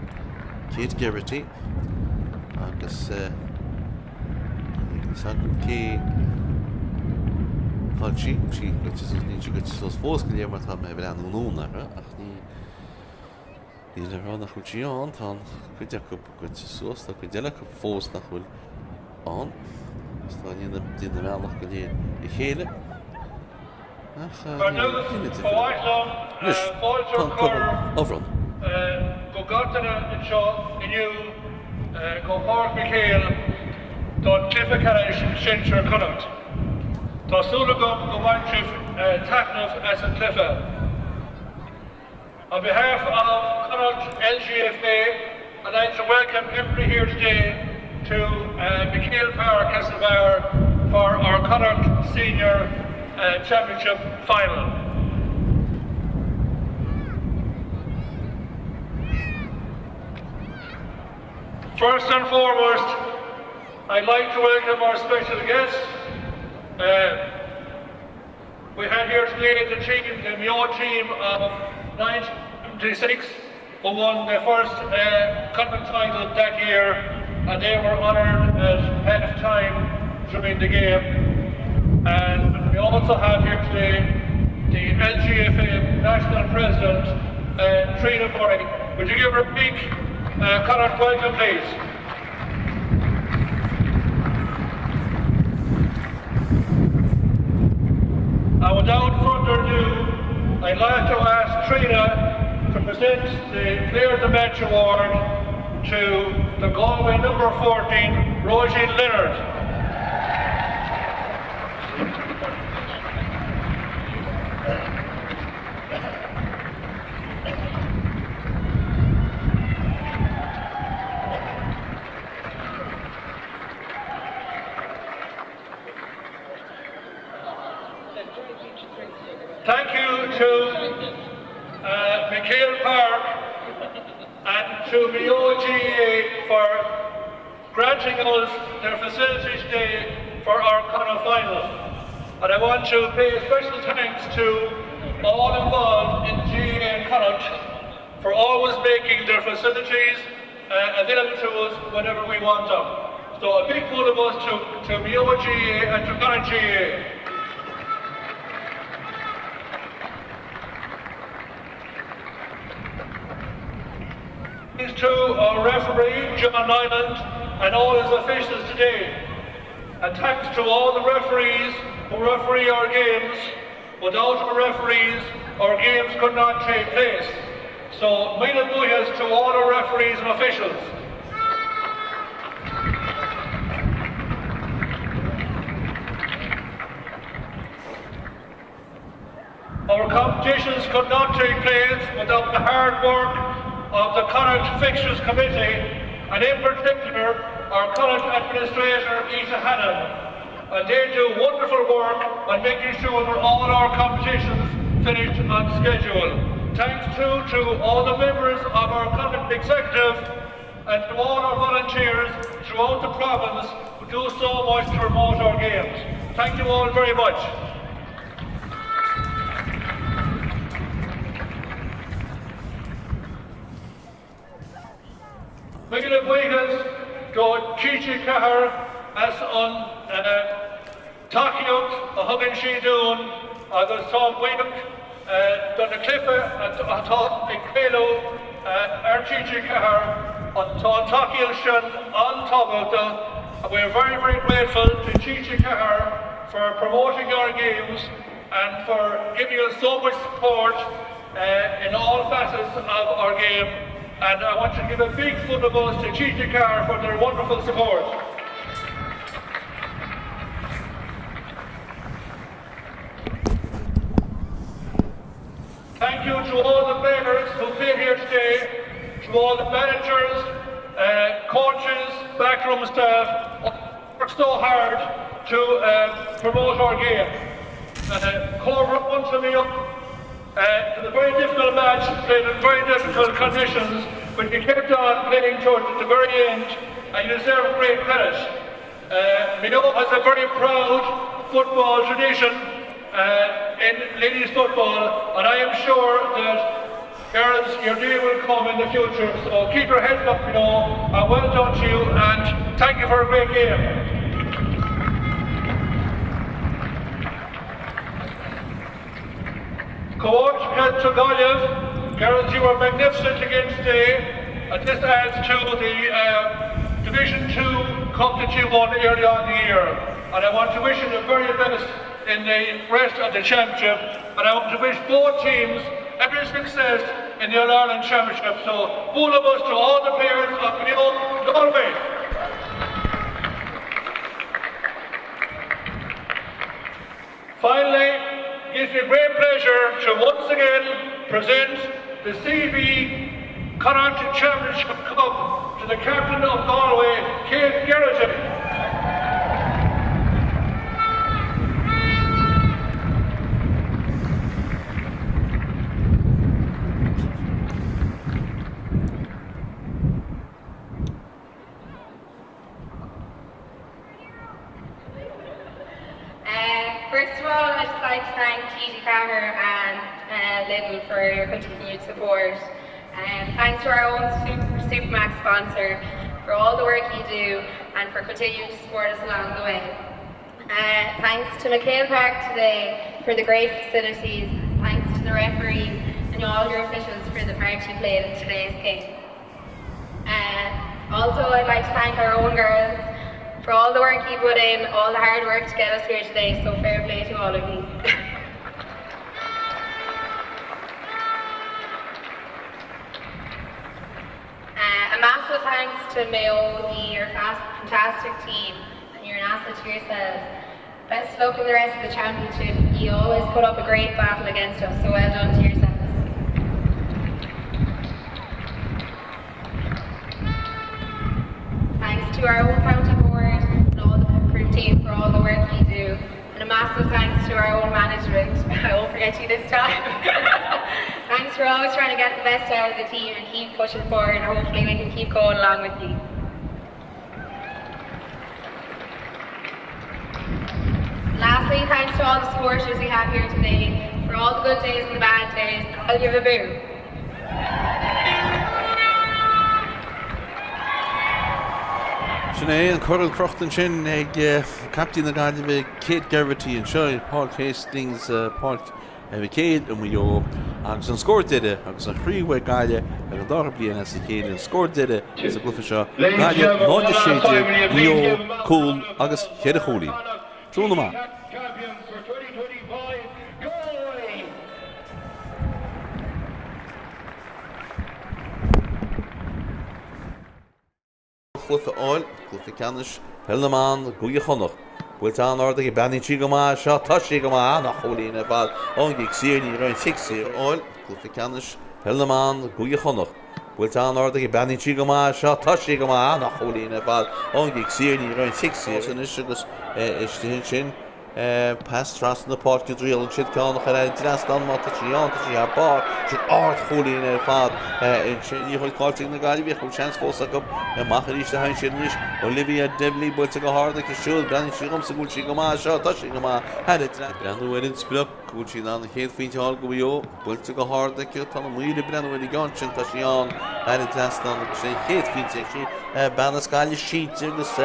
Kate Geraghty agus níl a fhios agam cé cá bhfuil sí, sí goite suas, níl sí goite suas fós go léir mar tá mé ag breathnú anonn uirthi ach ní Ní le rá nach bhfuil sí ann, tá an cuid acu goite suas, tá cuid eile acu fós nach bhfuil ann. Agus tá ag déanamh a mbealach go léir a chéile. Ach Ar níl dtús, duine ba mhaith liom Anois, fáilte tá a an chur cupán á bhronnadh. go gach duine anseo inniu go Páirc Mhic Éil don Cluiche Ceannais Sinsir Chonnacht. Tá súil agam go mbain sibh taitneamh as an cluiche. On behalf of Connacht LGFA, I'd like to welcome everybody here today to uh, McHale Park, Castlebar for our Connacht Senior uh, Championship Final. First and foremost, I'd like to welcome our special guests. Uh, we had here today the team, the Mayo team of 1976, who won the first uh, Connacht title that year, and they were honoured at half time during the game. And we also have here today the LGFA National President, uh, Trina Murray. Would you give her a big uh, Connacht welcome, please? And without further ado, I'd like to ask Trina to present the Player of the Match award to the Galway number 14, Roisin Leonard. Thank you to uh, McHale Park and to Mayo GAA for granting us their facilities today for our Connacht final. And I want to pay special thanks to all involved in GAA and Connacht for always making their facilities uh, available to us whenever we want them. So a big full of us to, to Mayo GAA and to Connacht GAA. Thanks to our referee, John Nyland, and all his officials today. And thanks to all the referees who referee our games. Without our referees, our games could not take place. So, míle buíochas to all our referees and officials. Our competitions could not take place without the hard work of the Connacht Fixtures Committee and in particular our Connacht Administrator Ita Hannon. And they do wonderful work on making sure that all our competitions finish on schedule. Thanks too to all the members of our Connacht Executive and to all our volunteers throughout the province who do so much to promote our games. Thank you all very much. Míle buíochas do TG4 as an tacaíocht a thugann siad dúinn agus táim buíoch do na cluichí atá ag craoladh ar TG4. Tá an tacaíocht sin an-tábhachtach and we are very, very grateful to TG4 for promoting our games and for giving us so much support in all facets of our game. And I want to give a big full of us to TG4 for their wonderful support. Thank you to all the players who played here today, to all the managers, coaches, backroom staff, worked so hard to promote our game. Comhbhrón to me it was a very difficult match, played in very difficult conditions, but you kept on playing towards the very end, and you deserve great credit. Mayo has a very proud football tradition in ladies football, and I am sure that girls, your day will come in the future. So keep your heads up, and well done to you, and thank you for a great game. Comhghairdeas to Gaillimh, girls, you were magnificent again today, and this adds to the Division 2 Cup that you won early on in the year. And I want to wish you the very best in the rest of the championship, and I want to wish both teams every success in the All-Ireland Championship. So, all of us to all the players of Mayo Galway. Finally, it gives me great pleasure to once again present the CB Connacht Championship Cup to the captain of Galway, Kate Geraghty. First of all, I'd just like to thank TG4 and Lidl for your continued support. Thanks to our own Supermax sponsor for all the work you do and for continuing to support us along the way. Thanks to MacHale Park today for the great facilities, thanks to the referees and all your officials for the part you played in today's game. Also, I'd like to thank our own girls for all the work you put in, all the hard work to get us here today, so fair play to all of you. A massive thanks to Mayo, your fantastic team, and you're an asset to yourselves. Best of luck in the rest of the championship. You always put up a great battle against us, so well done to yourselves. Thanks to our own county board and all the crew team for all the work you do. And a massive thanks to our own management. I won't forget you this time. Thanks for always trying to get the best out of the team and keep pushing forward, and hopefully we can keep going along with you. Lastly, thanks to all the supporters we have here today, for all the good days and the bad days. I'll give a boo. Sin é an corn crochta ansin ag captaen na Gaillimhe, Kate Geraghty anseo i Páirc Hastings, Páirc Mhic Éil i Maigh Eo agus an scór deiridh agus an chraobh ag Gaillimh ar an dara bliain as a chéile, an scór deiridh sa gcluiche seo, Gaillimh 0-16, Maigh Eo cúl agus cheithre chúilín. Tráthnóna maith. Cluiche a fháil, cluiche ceannais Peil na mBan i gCúige Chonnacht. Buailte an-ard aici, breathnaíonn sí go maith anseo, tá sí go maith, an-chúilín ar fad ón gcic saor, ní raibh an chic saor a fháil. Cluiche Ceannais Peil na mBan i gCúige Chonnacht. Buailte an-ard aici, breathnaíonn sí go maith anseo, tá sí go maith, an-chúilín ar fad ón gcic saor, ní raibh an chic saor anois agus istigh ansin. Pas trasna na páirce triaileann siad ceann a chur thar an dtrasnán má tá sí ann, tá sí thar barr. Sin ardchúilín ar fad ansin. Liathróid caillte ag na Gaillimhigh ach bhfuil seans fós acu. Amach arís a théann siad anois. Olivia Divilly buailte go hard aici siúd. Breathnaíonn sí dhomsa go bhfuil sí go maith anseo. Tá sí go maith thar an trasnán. Breathnú ar an sprioc, go bhfuil sí in ann an chéad phointe a fháil do Mhaigh Eo. Buailte go hard aici. Tá na maoir ag breathnú ar an gceann sin. Tá sí ann thar an trasnán agus sé an chéad phointe aici. Bean as Gaillimh sínte agus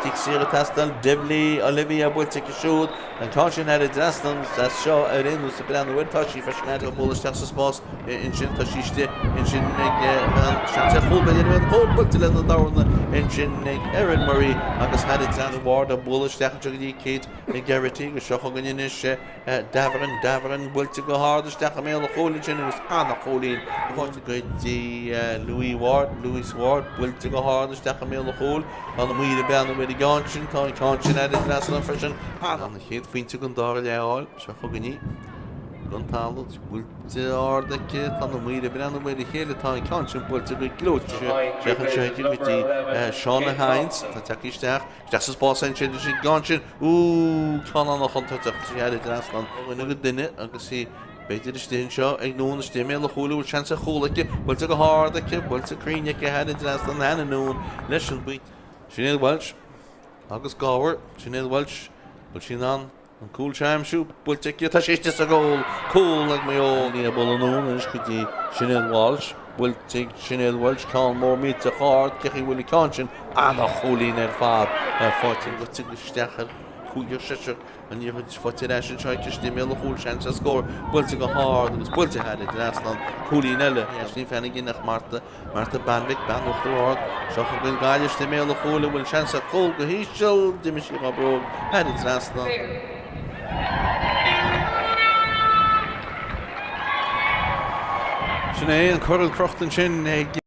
cic saor ag teastáil. Divilly, Olivia buailte aici siúd. An ceann sin thar an dtrasnán agus as seo ar aon nós ag breathnú air. Tá sí freisin ag bualadh isteach sa spás ansin. Tá sí istigh ansin ag bean seans ar chúl b'fhéidir an chúl buailte lena dorn ansin ag Erin Murray agus thar an trasnán. Ward ag bualadh isteach anseo go dtí Kate Geraghty agus seo chugainn anois Davoren, Davoren buailte go hard isteach i mbéal an chúil ansin agus an-chúilín faighte go dtí Louis Ward, Louise Ward buailte go hard isteach i mbéal an chúil. Tá na maoir ag breathnú ar an gceann sin, tá an ceann sin thar an dtrasnán freisin. An chéad phointe den dara leath a fháil, seo chugainn í. Don talamh, buailte ard aici, tá na maoir ag breathnú ar a chéile, tá an ceann sin buailte go gleoite. Féach anseo aici go dtí Shauna Hynes, atá tagtha isteach. Isteach sa spás ansin leis an gceann sin. Úúú, ceann an-chontúirteach thar an dtrasnán. Ó dhuine go duine agus í b'fhéidir istigh anseo ag Noone istigh i mbéal an chúil a bhfuil seans ar chúl aici. Buailte go hard aici, buailte cruinn aici thar an dtrasnán Hannah Noone leis an bpointe. Sinéad Walsh agus Gabhar. Sinéad Walsh, bhfuil sí in ann An cúl seo a aimsiú, buailte aici, tá sé istigh sa gcúl, cúl ag Maigh Eo. Ní bualadh anonn anois go dtí Sinéad Walsh, buailte ag Sinéad Walsh, ceann mór millteach ard, cé chaoi bhfuil an ceann sin, ana-chúilín ar fad, faighte goite isteach ar chúigear seisear, an liathróid faighte ar ais anseo aici istigh i mbéal an chúil, seans ar scór, buailte go hard agus buailte thar an dtrasnán, cúilín eile. Aisling Flanagan ach Martha Martha Banvit, bean Uachtar Ard, seo chugainn Gaillimh istigh i mbéal an chúil, an bhfuil seans ar chúl go híseal, d'imigh sí dá bróg thar an dtrasnán. Sin é an corn crochta ansin ag.